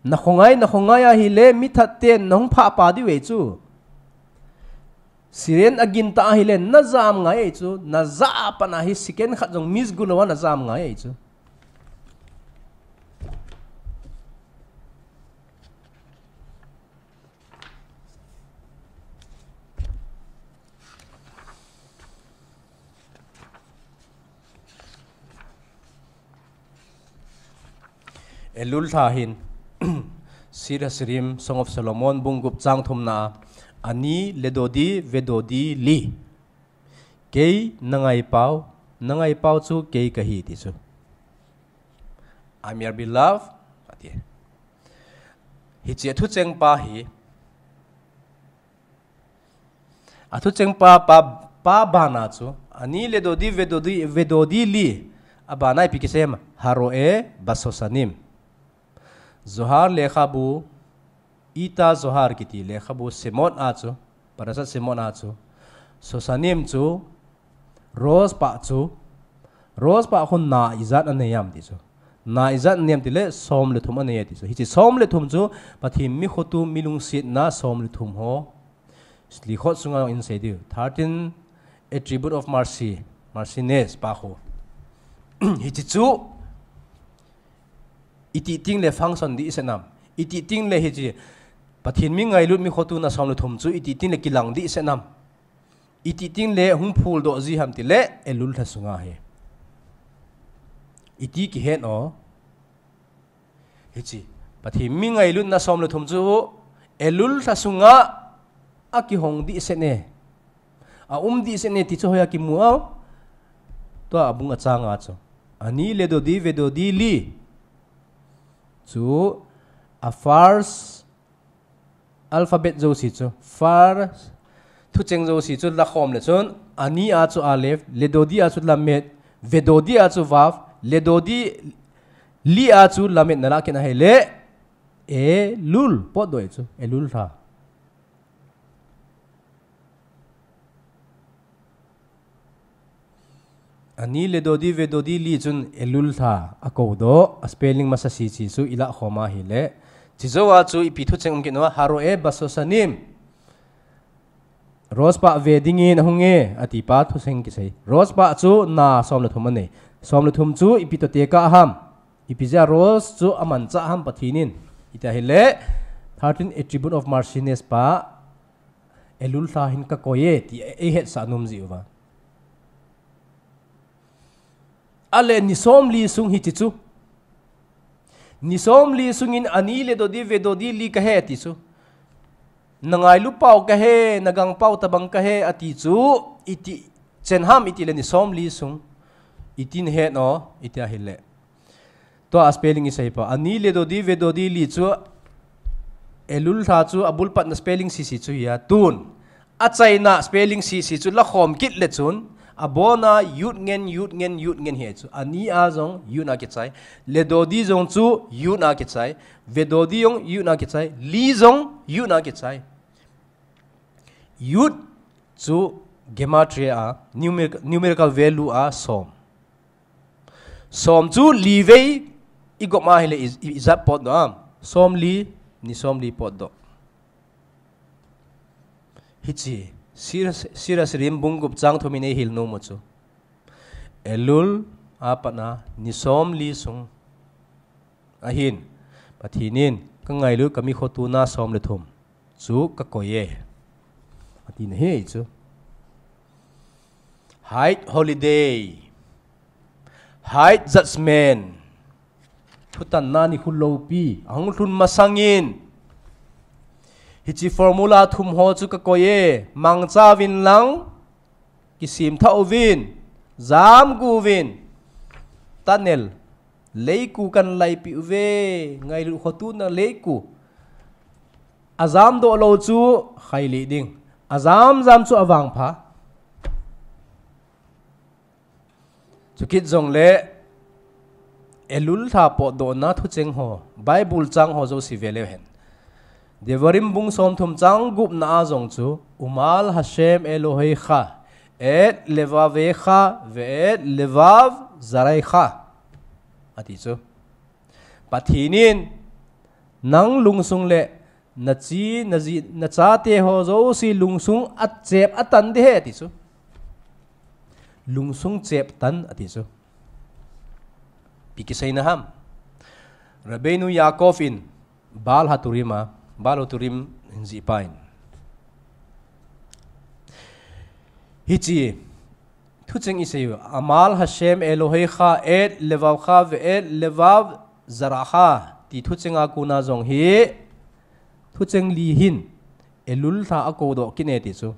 Na khongai, na khongai ahile mi that ten nahung phah pa diu ahi chu. Siren agin ta ahile najam ngai ahi chu. Naja a pat a hi second khat jong miss got lou a najam ngai ahi chu. Elul lha hin, Sir Hashirim, Song of Solomon, bung gup chang thumna, ani ledodi vedodi li. Kei na ngaipau, na ngaipau chu kei kahi ti chu. I'm your beloved, ati. Hiche a thucheng pa hi. A thucheng pa, pa, pa bana chu. Ani le dodi, ve dodi, ve dodi li. A bana ipi kisei em, haroe basosanim. Zohar lekhabu, ita Zohar kiti lekhabu Shemot a chu, Parashat Shemot a chu. Sosanim chu, Rosh pa chu, Rosh pa khu na ijat anei em ti chu. Na ijat anei em ti le som le thum anei ti chu. Hiche som le thum chu, Pathen mi khotu mi lungsetna som le thum ho. Slichot sunga in sei diu. Thirteen attribute of mercy, merciness pa khu. Hiche chu, iti ting le function dih se nam. Iti ting le hiche, Pathen mi ngailut mi khotuna som le thum chu, iti ting le kilang dih se nam. Iti ting le hung phul doh ji ham ti le, Elul lha sunga hi. Iti kihen o. Hiche, Pathen mi ngailutna som le thum chu, Elul lha sunga, a kihong dih se ne. A um dih se ne ti chu hoiya kimu a. Tua a bung a changa chu. Ani le dodi, ve dodi li. Chu, a first alphabet jouse chu, first thucheng jouse chu lakhom le chun, ani a chu aleph, le dodi a chu lamed, ve dodi a chu vav, le dodi li a chu lamed na la kit ahile, Elul, potdoh chu, Elul lha. Ani le dodi ve dodi li chun Elul lha a ko doh, a spelling masa sisi chu i lakhom ahile. Chijou a chu ipi thucheng um kit nom a, haroe basosanim. Rosh pa ve dingin ahung e, ati pa thucheng kisei. Rosh pa chu na som le thum anei. Som le thum chu ipi toh tekah ham. Ipi jeh a Rosh chu amanchah ham Pathen in. Iti ahile, thirteen attribute of merciness pa, Elul lha hin ka koi e, ti ei hetsah nom jiuva. Ale ni som li sung hiche chu. Ni som li sungin ani le dodi ve dodi li kahi ti chu. Na ngailu pau kahi, na gang pau tabang kahi ati chu, iti chen ham iti le ni som li sung. Iti nahet nom, iti ahile. Tua a spelling isei pa. Ani le dodi ve dodi li chu Elul lha chu abul patna spelling sisi chu hia. Tun. Achaina spelling sisi chu lakhom kit le chun. Abona yud ngen, yud ngen, yud ngen hi chu. Ani a jong yud na kichai. Le dodi jong chu yud na kichai. Ve dodi jong yud na kichai. Li jong yud na kichai. Yud chu gematria a, numeric-, numerical value a som. Som chu li vei i gom ahile i, i, ijat potdoh am. Som li, ni som li potdoh. Hiche, Sira, Sira Shirim bung gup chang thum in ei hil nom u chu. Elul, a patna, ni som li sung. Ahin, Pathen in, ka ngailu ka mi khotu na som le thum. Chu ka koi e. Ati na hi chu. Hide holiday. Hide judgment. Thutanna nikho loupi. Ahung lhun masangin. Hiche formula thum ho chu ka koi e. Mangcha uvin lang. Kisim tha uvin. Jam gu uvin. Tunnel. Leiku kan laipi uve. Ngailu khotu na leiku. Ajam doh lou chu khai le ding. Ajam jam chu avang pha. Chukit jongle Elul lha potdohna thucheng ho, Bible chang ho jouse ve leu hen. Devarim bung som thum chang gup na a jong chu, Umal Hashem Elohecha, et levavecha, ve'et levav zarecha. Ati chu. Pathen in, nang lungsung le, na chi, na ji, na chate ho jouse lungsung achep atan ding ahi ti chu. Lungsung chep tan ati chu. Ipi kiseina ham. Rabbeinu Yaakov in Baal HaTurim a, Baal HaTurim hin jih pa in. Hiche, thucheng isei u, Umal Hashem Elohecha et levavcha ve'et levav zarecha, ti thucheng a kona jong hi, thucheng li hin, Elul lha a kodoh kit e ti chu.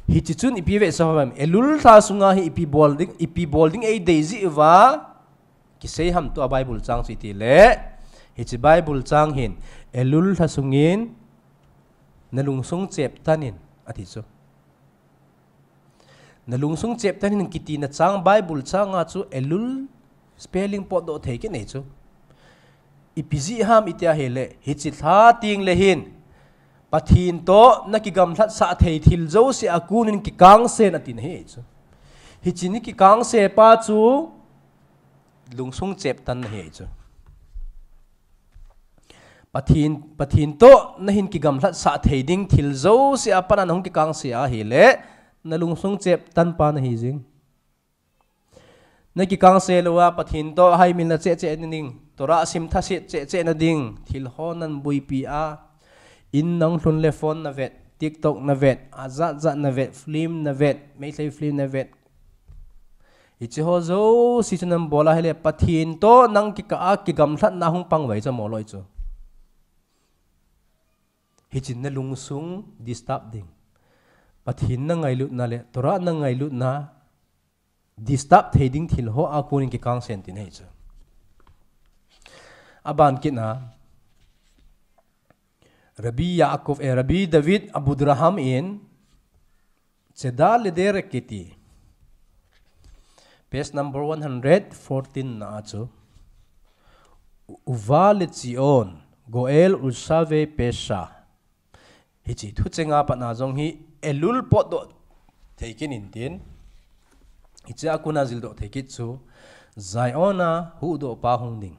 Hichi chun ipi vetsah ham? Elul lha sunga hi ipi bol ding, ipi bol ding eidei jiuva kisei ham tua Bible chang chu iti le, hichi Bible chang hin Elul lha sungin nalungsung cheptan in ati chu. Nalungsung cheptan in kitina chang Bible changa chu Elul spelling potdoh thei kinei chu. Ipi jeh ham itia hile, hichi lha tengle hin Pathen toh nakigamlhat sah thei thil jouse a konin kikangsen atina ahi chu. Hichi ni kikangse pa chu lungsung cheptan ahi chu. Pathen, Pathen toh nahin kigamlhat sah thei ding thil jouse a pat a nahung kikangse ahile, nalungsung cheptan pa nahi jing. Nakikangse louva Pathen toh haimil na cheh cheh nading, Torah sim thaset cheh cheh nading, thil ho nahin boipi a, in nahung lhun le phone navet, TikTok navet, ajat jat navet, film navet, Meitei film navet. Hichi ho jouse chu nahin bol ahile Pathen toh nang kikah a kigamlhatna hung pang vai chu mo loi chu. Hichin nalungsung disturb ding. Pathen nangailutna le Torah nangailutna disturb thei ding thil ho a konin kikangsen tina ahi chu. Aban kitna, Rabbi Yaakov, eh, Rabbi David Abudarham in Tzedakah Lederek kiti, page number one hundred fourteen na a chu, Uva le Tzion, Goel Ulshave Pesha. Hichi thuchenga patna jong hi Elul potdoh thei kit intin. Hichia kona jildoh thei kit chu Zion a huhdoh pa hung ding.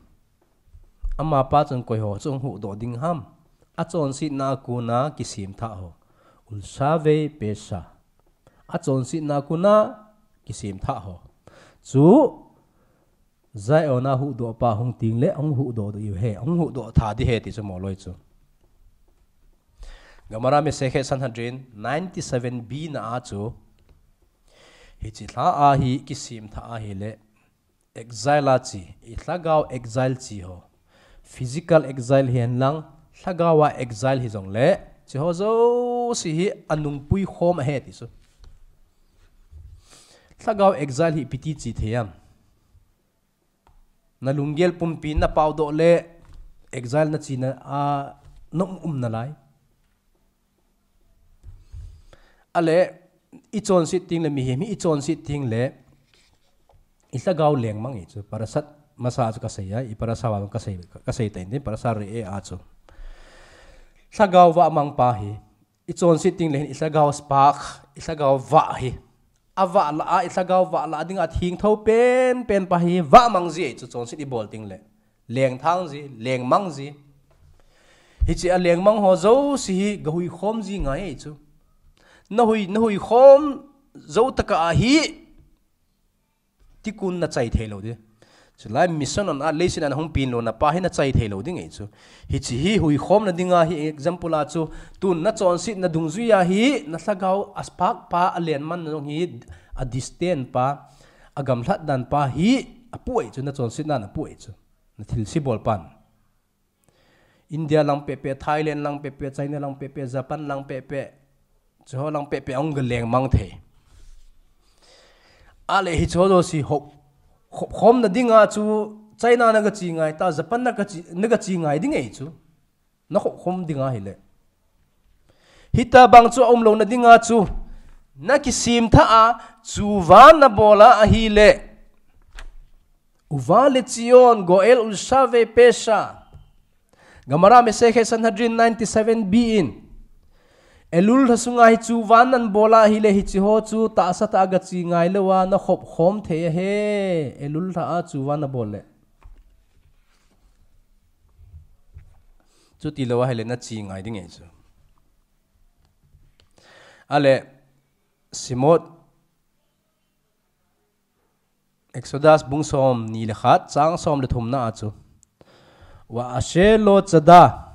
Amapa chun koi ho chu hung huhdoh ding ham? Achonsetna a kona kisemthah ho. Ulshave Pesha. Achonsetna a kona kisemthah ho. Chu Zion a huhdoh pa hung tengle, hung huhdoh diu ahi, hung huhdoh tha ding ahi ti chu mo loi chu. Gemara Masechet Sanhedrin ninety seven B na a chu, hichi lha a hi kisemthah ahile, exile a che, i lhagao exile che ho. Physical exile hihen lang, lhagao a exile hijongle, hichi ho jouse hi anungpui khom ahi ti chu. Lhagao exile hi ipi ti che thei ham? Nalunggel pumpi napaodoh le exile nachena a nom um nalai. Ale, ichonset tengle mihem hi ichonset tengle, i lhagao lengmang ahi chu, Parashat Masha chu kasei a, i Parasha vang kasei, kasei ta intin, Parashat Re'eh a chu. Lhagao vahmang pa hi, ichonset tengle hin i lhagao spark, i lhagao vah hi. Avah lah a, i lhagao vah lah dinga thengtho penpen pa hi vahmang ji ahi chu, chonset ibol tengle. Lengthang ji, lengmang ji. Hichi a lengmang ho jouse hi gahuikhom ji ngai ahi chu. Nahui, nahuikhom jou tokah a hi, tikun nachai theilou ding. Chulai mission on a leiset a nahung penlouna pa hi nachai theilou ding ahi chu. Hichi hi huikhomna dinga hi example a chu, tun nachonsetna dungjuia hi, nalhagao a spark pa, alenmanna jong hi, a distant pa, agamlhat dan pa hi apoh ahi chu, nachonsetna apoh ahi chu. Nathilse bol pan. India lang pehpeh, Thailand lang pehpeh, China lang pehpeh, Japan lang pehpeh, hichi ho lang pehpeh ahung galengmang thei. Ale hichi ho jouse hop, hopkhomna dinga chu China nagache ngai ta, Japan nagache, nagache ngai ding ahi chu. Nahopkhom ding ahile. Hitobang chu aumlouna dinga chu, nakisemthah a, tshuva nabol a ahile. Uva le Tzion, Goel Ulshave Pesha. Gemara Masechet Sanhedrin ninety seven B in, Elul lha sunga hi tshuva nabol a ahile hichi ho chu tahsa tah a gache ngai louva nahopkhom thei ahi, Elul lha a tshuva nabol le. Chuti lou ahile nache ngai ding ahi chu. Ale, Shemot, Exodus bung somni le khat, chang som le thumna a chu, Va'asher lo tzada,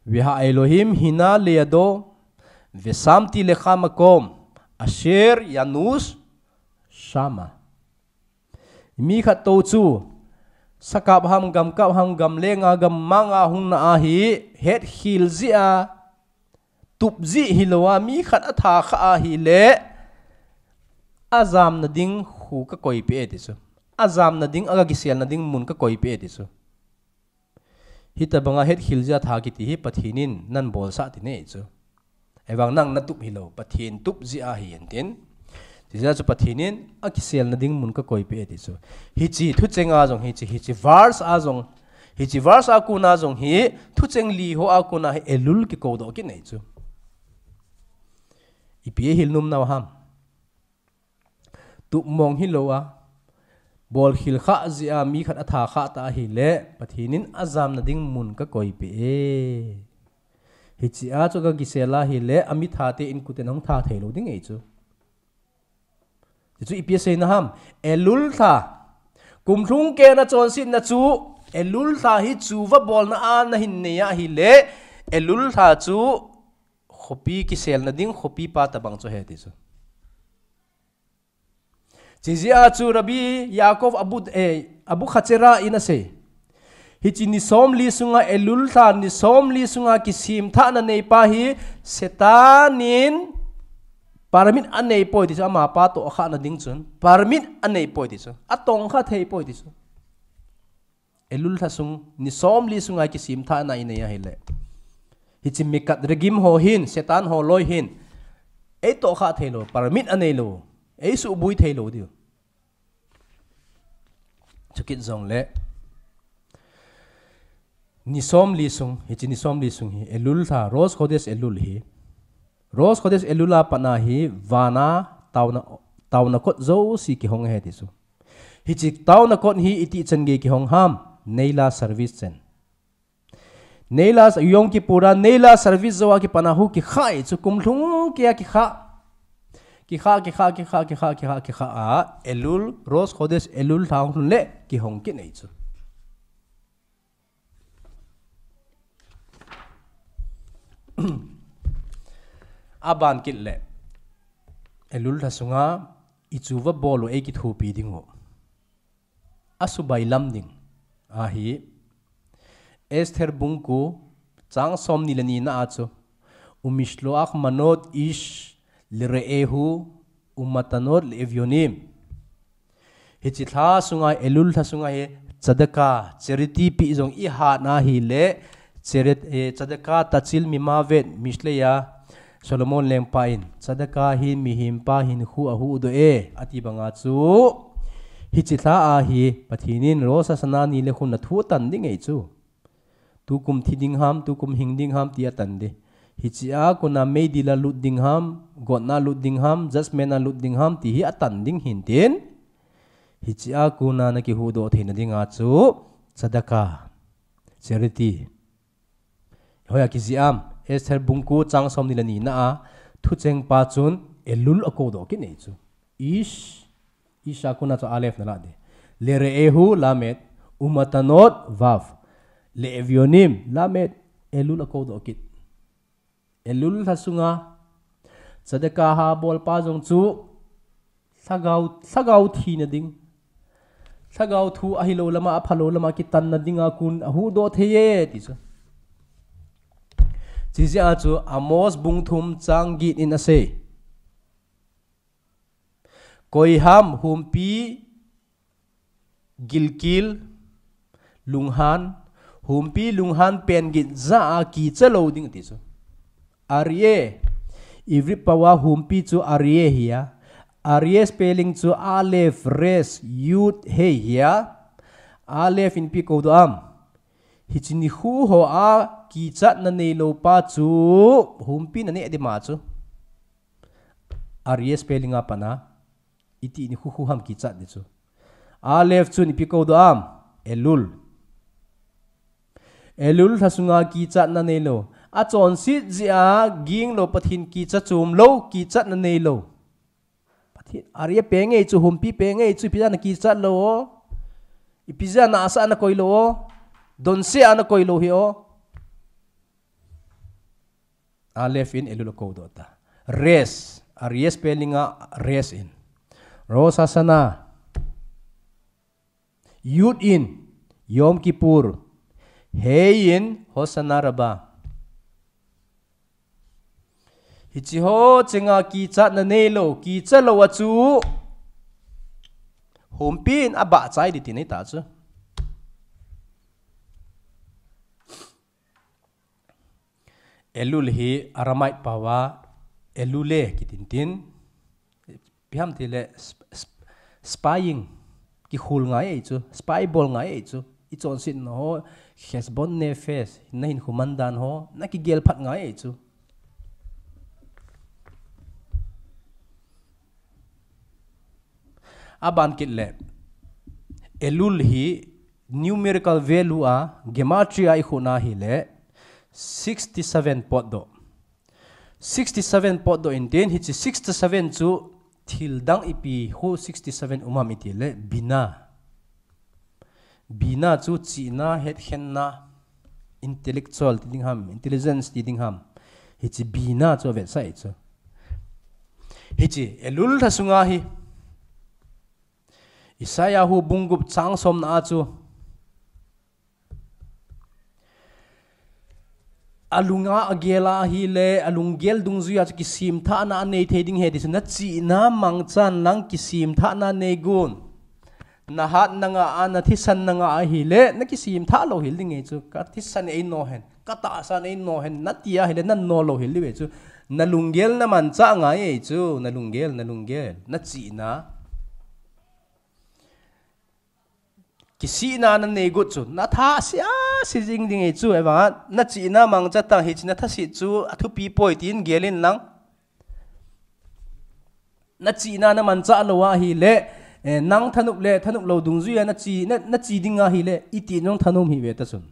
veha'elohim hina leyado, vesamti lecha makom, asher yanush shama. Mi khat tou chu, sakap ham, gamkap ham, gamlenga, gammanga hung na ahi, hetkhel jeh a, Tup jih hilou a, mi khat atha kha ahile, ajamna ding khu kakoi peh e ti chu. Ajamna ding, aga kiselna ding mun kakoi peh e ti chu. Hitobanga hetkhel jeh a tha kiti hi Pathen in nabolsah ti nei chu. Ahivang nang natup hilou, Pathen tup jeh ahi intin. Hijeh a chu Pathen in akiselna ding mun kakoi peh e ti chu. Hiche thucheng a jong, hiche, hiche verse a jong, hiche verse a kona jong hi, thucheng li ho a kona hi Elul kikou doh kit nei chu. Ipi eihil nom nau ham. Tup mong hilou a, bolkhel kha jeh a mi khat atha kha ta ahile, Pathen in ajamna ding mun kakoi peh e. Hiche a chu aga kisel ahile, amitha te in kuten ahung tha thei lou ding ahi chu. Hichu ipi asei na ham, Elul lha. Kumlhung kena chonsetna chu, Elul lha hi chuva bolna a nahin nei ahile, Elul lha chu khopi kiselna ding, khopi pa tobang chu ahi ti chu. Hijeh a chu Rabbi Yaakov Abu, eh, Abu Khatsera in asei. Hiche ni somli sunga Elul lha ni somli sunga kisemthahna neipa hi Satan in permit anei poi ti chu, amapa tohkhahna ding chun. Permit anei poi ti chu. Atongkha thei poi ti chu. Elul lha sung, ni somli sunga kisemthahna inei ahile. Hiche Mikhat Regim ho hin, Satan ho loi hin. Eitohkhah thei lou, permit anei lou. Eisuboi thei lou diu. Chukit jongle. Ni somli sung, hiche ni somli sung hi, Elul lha, Rosh Khodesh Elul hi. Rosh Khodesh Elul a pat a hi, vana, taona, taona kot jouse kihong ahi ti chu. Hiche taona kot hi itih chan gei kihong ham, neila service chan. Neila Yom Kippur a, neila service jou a kipat a hu kikha e chu kumlhung kei a kikha. Kikha, kikha, kikha, kikha, kikha, kikha a, Elul, Rosh Khodesh Elul lha hung lhun le kihong kit nei chu. Aban kit le. Elul lha sunga, ichuva bol u eikithopi ding u. Asubailam ding. Ahi. Esther bung ko chang somni le ni na a chu. Umishloach manot ish lire'ehu umatanot le'evyonim. Hiche lha sunga, Elul lha sunga hi tzedakah, charity pe jong ihat na ahile, chari-, eh, tzedakah tachil mimavet, Mishle a, Solomon lengpa in, tzedakah hin mihem pa hinkho ahuhdoh e, ati banga chu, hiche lha a hi, Pathen in Rosh Hashanah ni le khun a thu atan ding ahi chu. Tukum thi ding ham, tukum hing ding ham ti atan ding. Hiche a kona meidil a lut ding ham, gotna lut ding ham, judgment a lut ding ham ti hi atan ding hintin. Hiche a kona nakihuhdoh theina dinga chu, tzedakah, charity. Hoiya kijih am, Esther bung ko chang somni le ni na a, thucheng pa chun Elul akoudoh kit nei chu. Ish, ish a kona chu Aleph nalah ding. Lire'ehu lamed, umatanot vav. Le'evyonim lamed, Elul akoudoh kit. Elul lha sunga, tzedakah abol pa jong chu, lhagao, lhagao thina ding. Lhagao thu ahilou lama, aphalou lama, kitanna dinga kon ahuhdoh thei e, ti chu. Hijeh a chu Amos bung thum chang get in asei. Koiham humpi gilkel lunghan, humpi lunghan pen git jah a kicha lou ding ti chu. Aryeh, Ivrit pao a humpi chu Aryeh ahi a. Aryeh spelling chu Aleph, Resh, Yud, Hei ahi a. Aleph in ipi koudoh am. Hiche nikho hoa kichatna neilou pa chu humpi naneh ding ma chu. Aryeh spelling a pat a, iti nikho khu ham kichat ding chu. Aleph chun ipi koudoh am, Elul. Elul lha sunga kichatna neilou. Achonset jeh a ginglou Pathen kicha chom lou, kichatna neilou. Pathen, Aryeh peng e chu, humpi peng e chu, ipi jeh a nakichat lou o. Ipi jeh a nahsah a nakoi lou o. Donse a nakoi lou hi o. Aleph in Elul akoudoh ta. Resh, Aryeh spelling a Resh in. Rosh Hashanah. Yud in Yom Kippur. Hei in Hoshana Rabbah. Hichi ho chenga kichatna neilou, kicha lou a chu humpin abah chai ding ti nei ta chu. Elul hi Aramaic paova Elule kitin tin. Ipi ham tile sp-, sp-, spying, kikhul ngai ei chu, spy bol ngai ei chu. I chonsetna ho, cheshbon nefesh, na hinkho mandan ho, na kigel phat ngai ei chu. Aban kit le, Elul hi numerical value a, gematria a i khuna hile, sixty seven potdoh. Sixty seven potdoh intin, hichi sixty seven chu thil dang ipi khu sixty seven um ham iti le, bina. Bina chu chihna, hetkhenna, intellectual ti ding ham, intelligence ti ding ham. Hichi bina chu avetsah ei chu. Hichi Elul lha sunga hi. Isaiah hu bung gup chang somna a chu. Alunga agel ahile, alunggel dungjuia chu kisemthahna anei thei ding ahi ti chu, na chihna mangchan lang kisemthahna neigun. Na hat na nga a, na thisan na nga ahile, na kisemthah lou hel ding ahi chu, ka thisan ei no hen, ka tahsan ei no hen, na ti ahile, na no lou hel ding ahi chu. Na lunggel na manchah ngai ei chu, na lunggel, na lunggel, na chihna. Kisihna na neigot chu, na tha sia si jing ding ahi chu, ahivanga, na chihna mangcha tang hichi na thase chu, athupi poi tin gel in lang. Na chihna na manchah lou ahile, eh, nang thanop le, thanop lou dungjuia na che, na, na che ding ahile, iti nong thanom hi ve ta chun.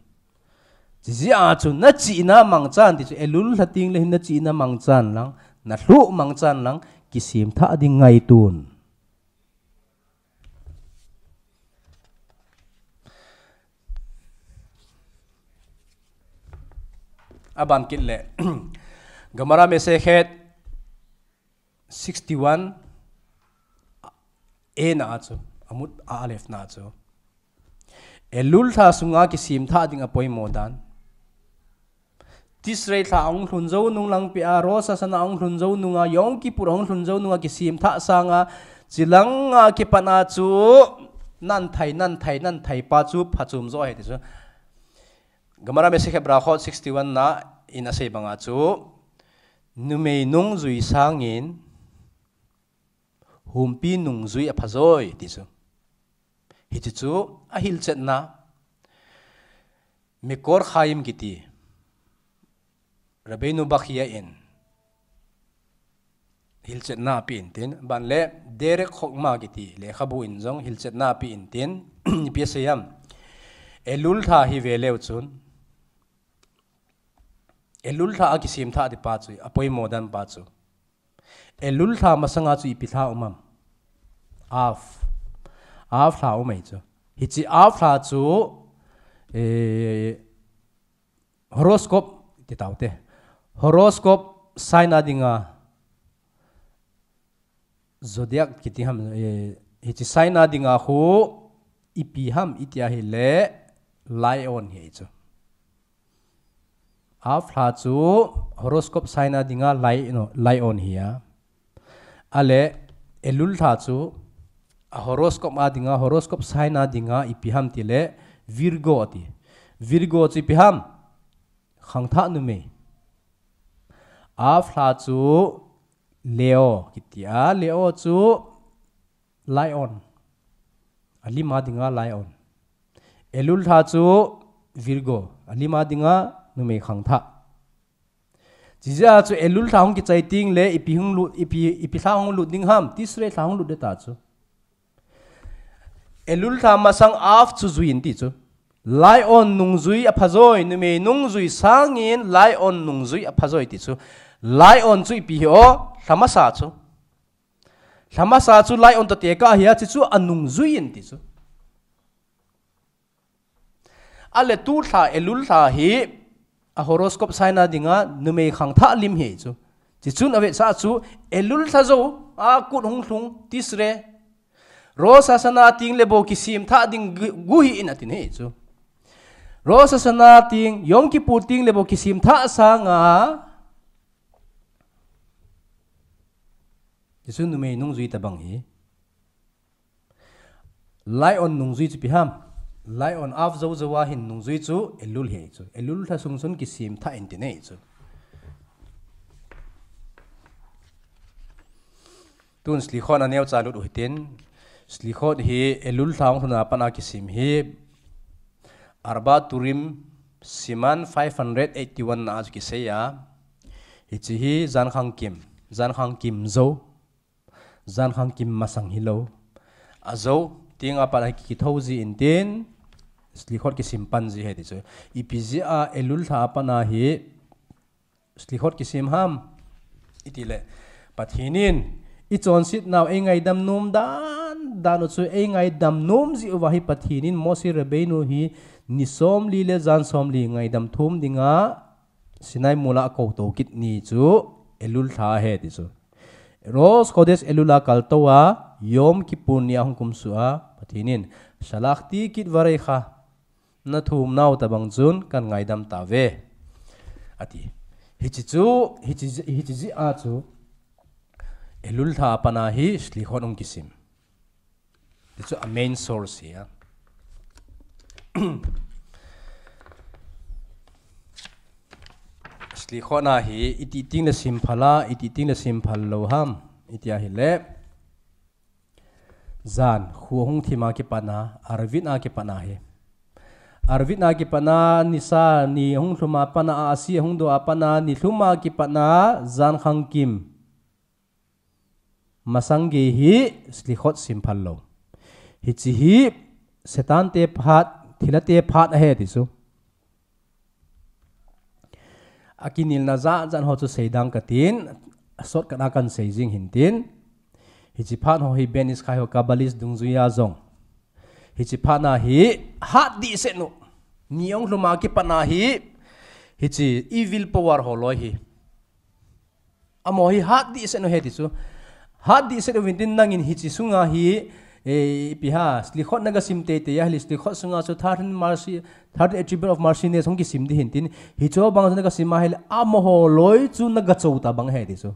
Chijeh a chu, na chihna mangchan ti chu, Elul lha teng le hin na chihna mangchan lang, na lhuh mangchan lang, kisemthah ding ngaitun. Aban kit le. Gemara Masekhet sixty one A na a chu, Amud Aleph na a chu. Elul lha sunga kisemthah ding apoimo dan. Tishrei lha ahung lhun jou nung langpeh a, Rosh Hashanah ahung lhun jou nunga, Yom Kippur ahung lhun jou nunga kisemthah sanga, chilanga kipat a chu, nan thai, nan thai, nan thai pa chu phachom jo ahi ti chu. Gemara Masekhet Berachot sixty one na in asei banga chu, numei nungjui sangin, humpi nungjui aphajoi ti chu. Hichi chu ahilchetna, Mekor Chaim kiti, Rabbeinu Bachya in hilchetna apen tin, aban le Derek Chokma kiti lekhabu in jong hilchetna apen tin, ipi asei em. Elul lha hi ve leu chun, Elul lha a kisemthah ding pa chu, apoimo dan pa chu. Elul lha masanga chu ipi lha um am? Av. Av lha um ahi chu. Hichi Av lha chu, eh, horoscope ti taute. Horoscope sign a dinga, zodiac kiti ham, eh, hichi sign a dinga khu ipi ham iti ahile, lion hi chu. Av lha chu horoscope sign a dinga lion, lion hi a. Ale Elul lha chu a horoscope a dinga, horoscope sign a dinga ipi ham tile Virgo ti. Virgo chu ipi ham? Khangthah numei. Av lha chu Leo kiti a, Leo chu lion. Alim a dinga lion. Elul lha chu Virgo. Alim a dinga numei khangthah. Chijeh a chu Elul lha hung kichai teng le ipi hung lut, ipi, ipi lha hung lut ding ham, Tishrei lha hung lut ding ta chu. Elul lha masang Av chu jui in ti chu. Lion nungjui aphajoi, numei nungjui sangin lion nungjui aphajoi ti chu. Lion chu ipi hi o, lha masa chu. Lha masa chu lion toh tekah ahi a, chi chu anungjui in ti chu. Ale tu lha, Elul lha hi a horoscope sign a dinga numei khangthah lim hi chu. Chi chun avetsah chu Elul lha jou a kut hung lhung Tishrei. Rosh Hashanah teng le bou kisemthah ding gu, gu hih in atin hi chu. Rosh Hashanah teng, Yom Kippur teng le bou kisemthah sanga Hichu numei nungjui tabang hi. Lion nungjui chu ipi ham. Lion av jou jou a hin nungjui chu Elul hi chu. Elul lha sung chun kisem tha in tin ahi chu. Tun Slichot a neocha lut u hitin. Slichot hi Elul lha hung lhun a pat a kisem hi. Arba Turim siman five hundred eighty-one na a chu kisei a. Hichi hi jankhang kim. Jankhang kim jou. Jankhang kim masang hilou. Ajou, tinga pat a kitho ji in tin, Slichot kisim pan ji ahi ti chu. Ipi jeh a Elul lha a pat a hi, Slichot kisim ham. Iti le, Pathen in, ichonset nau eingaidam nom dan, dan u chu eingaidam nom ji uva hi Pathen in Moshe Rabbeinu hi, ni somli le jan somli ngaidam thum dinga, Sinai mol a akou to kit ni chu Elul lha ahi ti chu. Rosh Chodesh Elul a kaltou a, Yom Kippur ni a hung kumsuh a, Pathen in, Shalachti ki dvarecha, nathum nau tabang chun kahin ngaidam tauve. Ati. Hichi chu, hichi, hichi jeh a chu, Elul lha a pat a hi Slichot hung kisim. Ti chu a main source hi a. Slichot na hi, iti ting le sim phal a, iti ting le sim phal lou ham, iti ahile. Jan, khu hung thim a kipat a, Arvit a kipat a hi. Arvit a kipat a, nisa ni hung lhum a pat a, asi hung do a pat a, ni lhum a kipat a, jankhang kim. Masang gei hi Slichot sim phal lou. Hichi hi Satan te phat, thilha te phat ahi ti chu. Akinelna jat jat ho chu seidang katin, shortcut a kahin sei jing hintin. Hichi phat ho hi Ben Ish Chai ho Kabbalist dungjui a jong. Hichi phat na hi hat dih set u. Ni hung lhum a kipat a hi, hichi evil power ho loi hi. Amaho hi hat dih set u ahi ti chu. Hat dih set uvin tin nangin hichi sunga hi, eh, ipi ham, Slichot na gasim teitei ahile Slichot sunga chu thirteen mercy, thirteen attribute of mercyness hung kisim ding hintin. Hichu bang chu na gasim ahile amaho loi chu na gachou tabang ahi ti chu.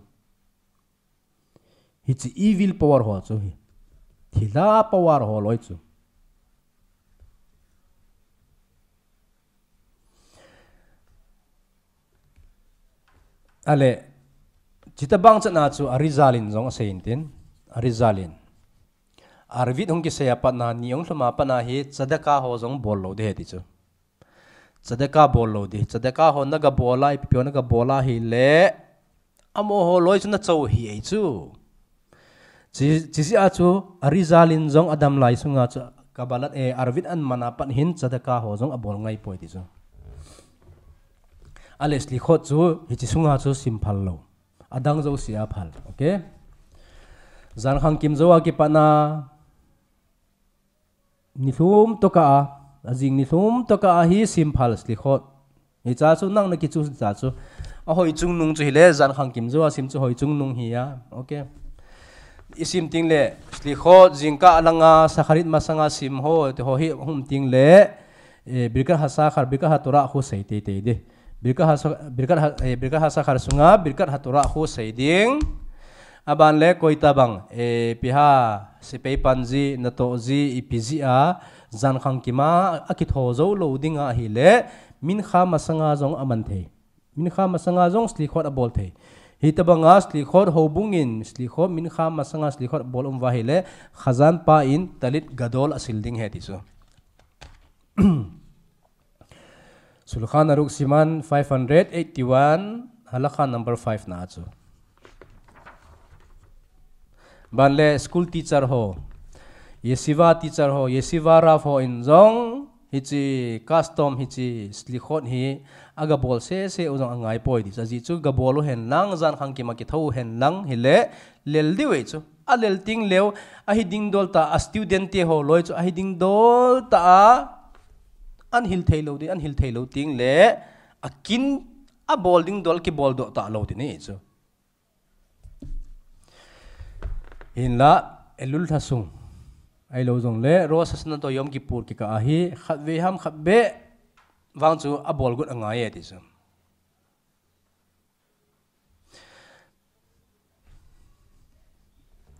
Hichi evil power ho chu hi. Thilha power ho loi chu. Ale, chuti bang chan a chu Arizal in jong asei in tin, Arizal in. Arvit hung kisei a pat a, ni hung lhum a pat a hi tzedakah ho jong bol lou ding ahi ti chu. Tzedakah bol lou ding, tzedakah ho na gabol a, ipi ho na gabol ahile, amaho loi chu na chou ahi chu. Chi, chi jeh a chu, Arizal in jong adam lai sunga chu, Kabbalat, eh, Arvit aman a pat hin tzedakah ho jong abol ngai poi ti chu. Ale Slichot chu, hichi sunga chu sim phal lou. Adang jouse a phal, okay? Jankhang kim jou a kipat a, ni lhum tokah a, ajing ni lhum tokah a hi sim phal Slichot. Hicha chu nang na kichu cha chu. Ahoi chungnung chu hile, jankhang kim jou a sim chu hoi chungnung ahi a. Okay. Isim teng le, Slichot, jingkah langa, Shacharit masanga sim ho, ti ho hi hung um teng le, eh, Birkat HaShachar, Birkat HaTorah khu sei teitei ding. Birkat Ha, Birkat Ha, eh, Birkat HaShachar sunga, Birkat HaTorah khu sei ding. Aban le koi tabang, eh, ipi ham, sepai pan ji, natoh ji, ipi ji a, jankhang kim a, akitho jou lou ding ahile, Mincha masanga jong aman thei. Mincha masanga jong Slichot abol thei. Hitabanga Slichot houbung in, Slichot, Mincha masanga Slichot abol um uva ahile, Chazan pa in Talit Gadol asil ding ahi ti chu. Shulchan Aruch siman five hundred eighty-one, halakha number five na chu. Ban le school teacher ho, yeshiva teacher ho, yeshiva rav ho in jong, hichi custom hichi Slichot hi, agabol sese u jong angai poi ti chu. Ajeh chu gabol u hen lang, jankhang kim a kitho u hen lang, hile, lel diu ahi chu. Alel teng leu, ahi ding dol tah a, student te ho loi chu ahi ding dol tah a, an hil thei lou ding, an hil thei lou teng le, akin abol ding dol kibol doh talou ti ahi chu. Hinla, Elul lha sung. Ahilou jongle, Rosh Hashanah toh Yom Kippur kikah a hi, khatvei ham khatvei vang chu abol got angai e ti chu.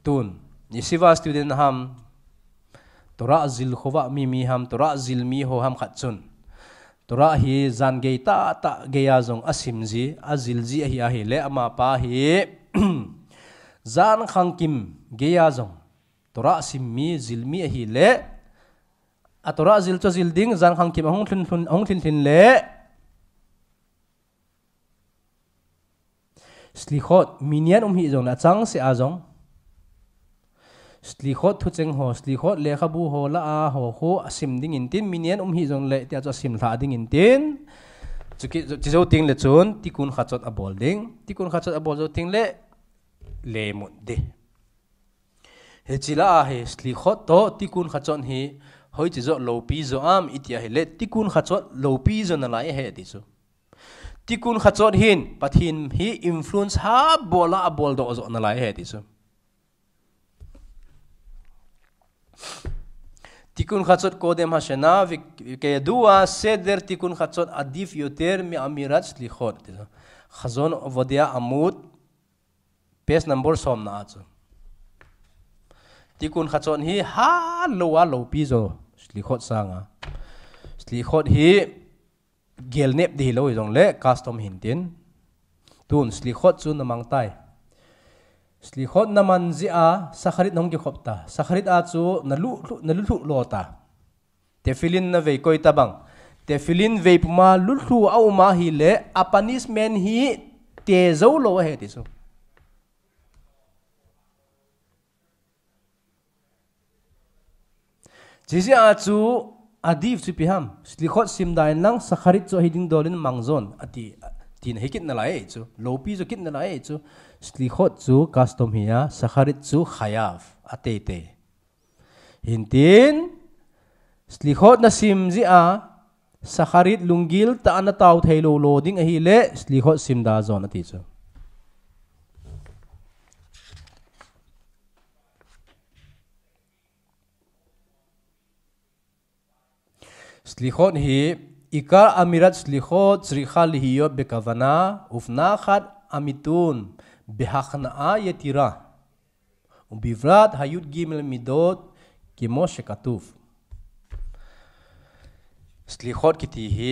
Tun, yeshiva student ham, Torah zil khova mi mi ham, Torah zil mi ho ham khat chun, Torah hi jan gei tah tah geiya jong asim ji, azil ji ahi ahile, amapa hi jan khangkim geiya jong Torah sim mi, zil mi ahile, a Torah zil chu zil ding, jan khangkim ahung lhin lhin, ahung lhin lhin le, Slichot, minyan um hih jongle, achangseh a jong. Slichot thucheng ho, Slichot lekhabu ho lah a ho khu asim dingin tin, minyan um hih jongle, tia chu asim lha dingin tin. Chuki, chu jou teng le chun, tikkun chatzot abol ding. Tikkun chatzot abol jou teng le, lemut ding. Hiche lah a hi, Slichot toh, tikkun chatzot hi, hoiche joh loupi joh am, iti ahile, tikkun chatzot loupi joh nalai ahi ti chu. Tikkun chatzot hin, Pathen hi influence ha bol a abol doh joh nalai ahi ti chu. Tikkun chatzot kodem hashana, vi-, kayadua, seder tikkun chatzot adif yoter mi amirat slichot. Chazon Ovadia amud, page number som na a chu. Tikkun chatzot hi halou a loupi joh, Slichot sanga. Slichot hi gelnep ding hilou hijongle, custom hintin. Tun, Slichot chu namang tai. Slichot naman jeh a, Shacharit nahung kikhop ta. Shacharit a chu nalu, nalu lhu lou ta. Tefillin navei koi tabang. Tefillin vei puma lulhu a um ahile, a punishment hi te jou lou ahi ti chu. Chijeh a chu adif chu ipi ham. Slichot sim dan lang, Shacharit chu hiding dol in mang jon. Ati, tina hi kit nalai chu. Loupi chu kit nalai chu. Slichot chu custom hi a, Shacharit chu chayav. Ateitei. Hintin, Slichot nasim jeh a, Shacharit lunggil tah a natao thei lou lou ding ahile, Slichot sim da jon ati chu. Slichot hi, ikar amirat slichot tsricha lihiyot bekavana, ufnachat amitun, behaknaa yetira. Ubivrat hayud gimel midot kemo shekatuv. Slichot kiti hi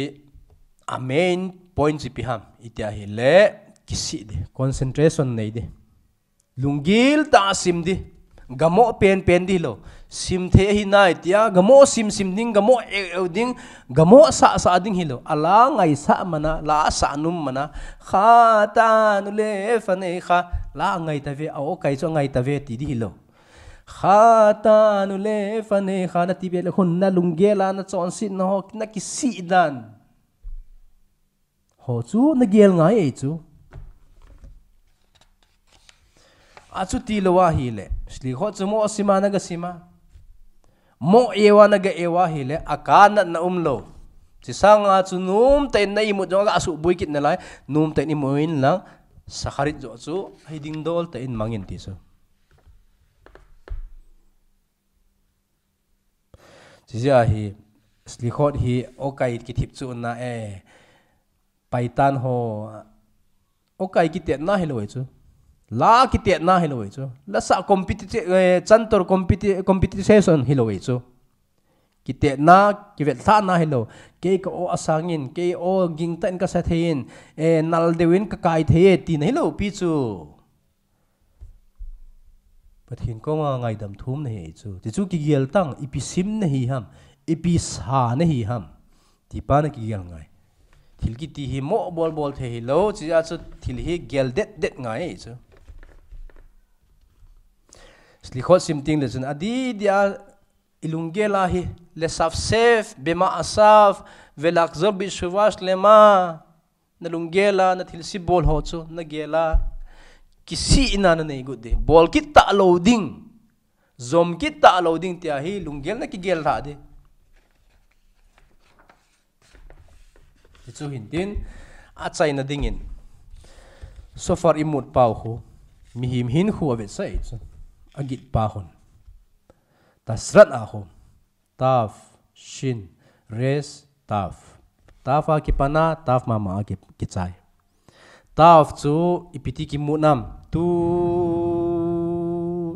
a main point chu ipi ham, iti ahile kisih ding, concentration nei ding. Lunggil tah a sim ding, gamo pen pen ding hilou. Sim thei ahi nai tia, gamo sim sim ding, gamo eu eu ding, gamo sah sah ding hilou. Ala ngaisah mana, la sah num mana, Chatanu lefaneicha, la ngai tave, a-o kai chu ngai tave ti ding hilou. Chatanu lefaneicha, nati be le khun nalunggel a nachonsetna ho, nakisih dan. Ho chu nagel ngai e chu. Achuti lou ahile, slichot chu mo sima naga sima. Mo ewa naga ewa ahile, akanatna umlou. Chusanga chu nomtah in na imut jongle asuh bui kit nalai, nomtah in imut in lang, Shacharit joh chu, hiding dol tah in mangin ti chu. Chijeh a hi, slichot hi, okai kithip chu na e, paitan ho, okai kitetna hilou e chu. La kitetna hilou e chu. La sah competi-, eh, chantor competi-, competition hilou e chu. Kitetna, kivetlhahna hilou. Kei ka-o asangin, kei o gingtah in kasa thei in, eh, nal deuin kakai thei e, tina hilou pi chu. Pathen koma ngaidam thum nahi chu. Ti chu kigel tang, ipi sim nahi ham, ipi sa nahi ham. Ti pa nakigel ngai. Thil kiti hi mo bol bol thei hilou, chijeh chu thil hi gel det det ngai chu. Slichot sim teng le chun, adi dia ilunggel a hi, lesavsev, bema'asav, velachzor bitshuva shlema. Nalunggel a, nathilse bol ho chu, nagel a. Kisihna nanei got ding. Bol kit talou ding. Jom kit talou ding tia hi, lunggel nakigel lha ding. Ti chu hintin, achaina dingin. Shofar imut pau khu. Mihem hinkho avetsah e chu. Agit pa khun. Tashrat a khu. Tav, Shin, Resh, Tav. Tav a kipan a, Tav mama a ki, kichai. Tav chu ipi ti kimu nam. Tu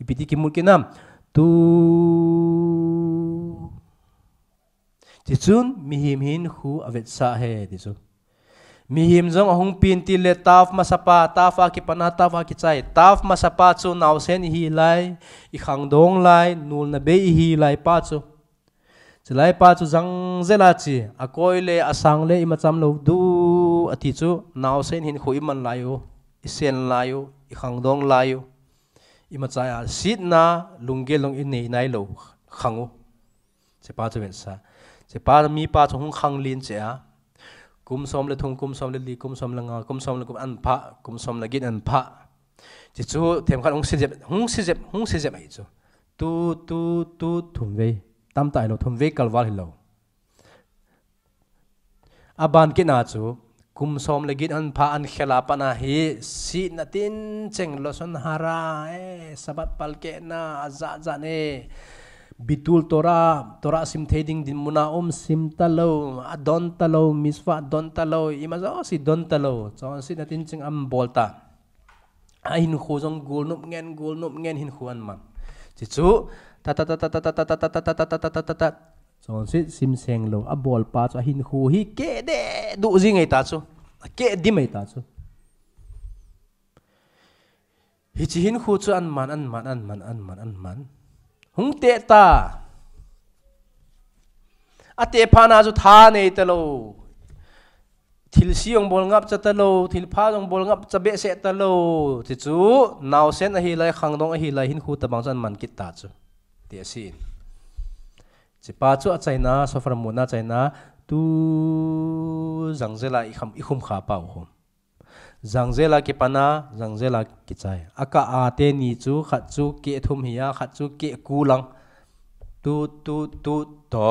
ipi ti kimut kit nam. Tu. Tichun, mihem hinkho avetsah e, ti chu. Mihem jong ahung pen tile tav masapa, tav a kipan a, tav a kichai. Tav masapa chu naosen ihi lai, ikhangdong lai, nulna bei ihi lai pa chu. Chulai pa chu jangzel a chi, akoi le, asang le, imacham lou du, ati chu, naosen hinkho iman lai u, isen lai u, ikhangdong lai u. Imacha a, sitna, lunggel jong inei nailou, khang u. Chepa chu vetsah. Chepa mipa chu hung khang lin cheh a. Kum som le thum, kum som le li, kum som le nga, kum som le gup an pha, kum som le get an pha. Chechu themkhat hung sijep, hung sijep, hung sijep ahi chu. Tu, tu, tu, thum vei. Tamtah hilou, thum vei kalval hilou. Aban kit na chu, kum som le get an pha an khel a pat a hi, sitna tincheng, lashon hara, eh, Shabbat palkehna, ajat jat e, bitul Torah, Torah sim thei ding dinmun a um sim talou, adon talou, mitzvah don talou, ima jouse don talou, chonsetna tincheng abol ta. Ahinkho jong golnop ngen, golnop ngen hinkho aman. Chechu, ta ta ta ta ta ta ta ta ta ta ta ta ta ta ta ta. Chonset sim seng lou, abol pa chu ahinkho hi keh deh duh jing ahi ta chu. Akeh dim ahi ta chu. Hiche hinkho chu aman, aman, aman, aman, aman. Hung teh ta. Ateh phat na chu tha nei talou. Thilse jong bol ngapcha talou, thilpha jong bol ngapcha behseh talou. Chechu, naosen ahi lai, khangdong ahi lai, hinkho tabang chu aman kit ta chu. Ti ahi. Chepa chu achaina, shofar muna achaina, tu jangzel a ikham, ikhum kha pau khum. Jangzel a kipan a, jangzel a kichai. Akah a teni chu, khat chu keh thum hi a, khat chu keh ko lang. Tu, tu, tu, to.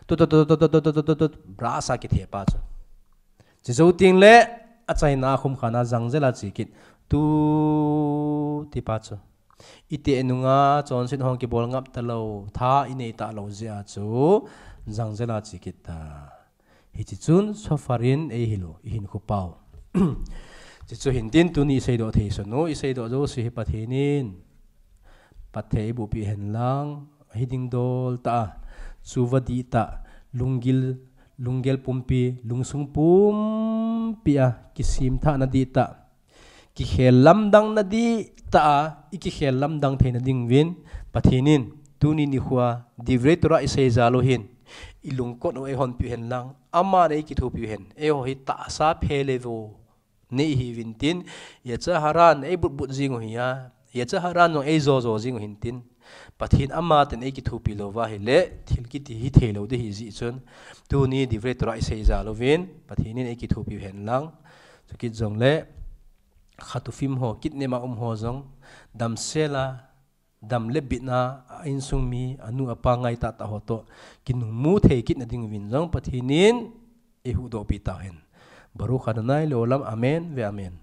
Tu, tu, tu, brass a kithe pa chu. Chejou teng le, achaina khum kha na jangzel a che kit. Tu, ti pa chu. Iteh nunga, chonset hung kibol ngap talou, tha inei talou jeh a chu, jangzel a che kit ta. Hiche chun shofar in eihil u, ihinkho pau. Chuche chu hintin tuni iseidoh thei sun u, iseidoh jouse hi Pathen in phatthei eiboh peh hen lang, hiding dol tah a, chuva dih tah, lunggel, lunggel pumpi, lungsung pumpi a, kisemthah na dih tah, kikhel lamdang na dih tah a, ikikhel lamdang theina ding uvin, Pathen in, tuni nikho a, Divrei Torah isei jal u hin, ilungkot u eihonpeh u hen lang, aman eikithopi u hen, eiho hi tahsa phe le vo nei ihiuvin tin, Yetzer Hara in eibutbut jing u hi a, Yetzer Hara in jong eijo jo jing u hin tin, Pathen ama ten eikithopi lou va ahile, thil kiti hithei lou ding ahi jeh chun, tuni Divrei Torah isei jal uvin, Pathen in eikithopi u hen lang, chukit jongle, Hatufim ho, kidnap a um ho jong, damsel a, dam le bitna, a insung mi, anu apa ngai tahtah ho toh, kinungmu thei kitna ding uvin jong, Pathen in eihuhdoh peh tau hen. Baruch Adonai leolam, amen ve amen.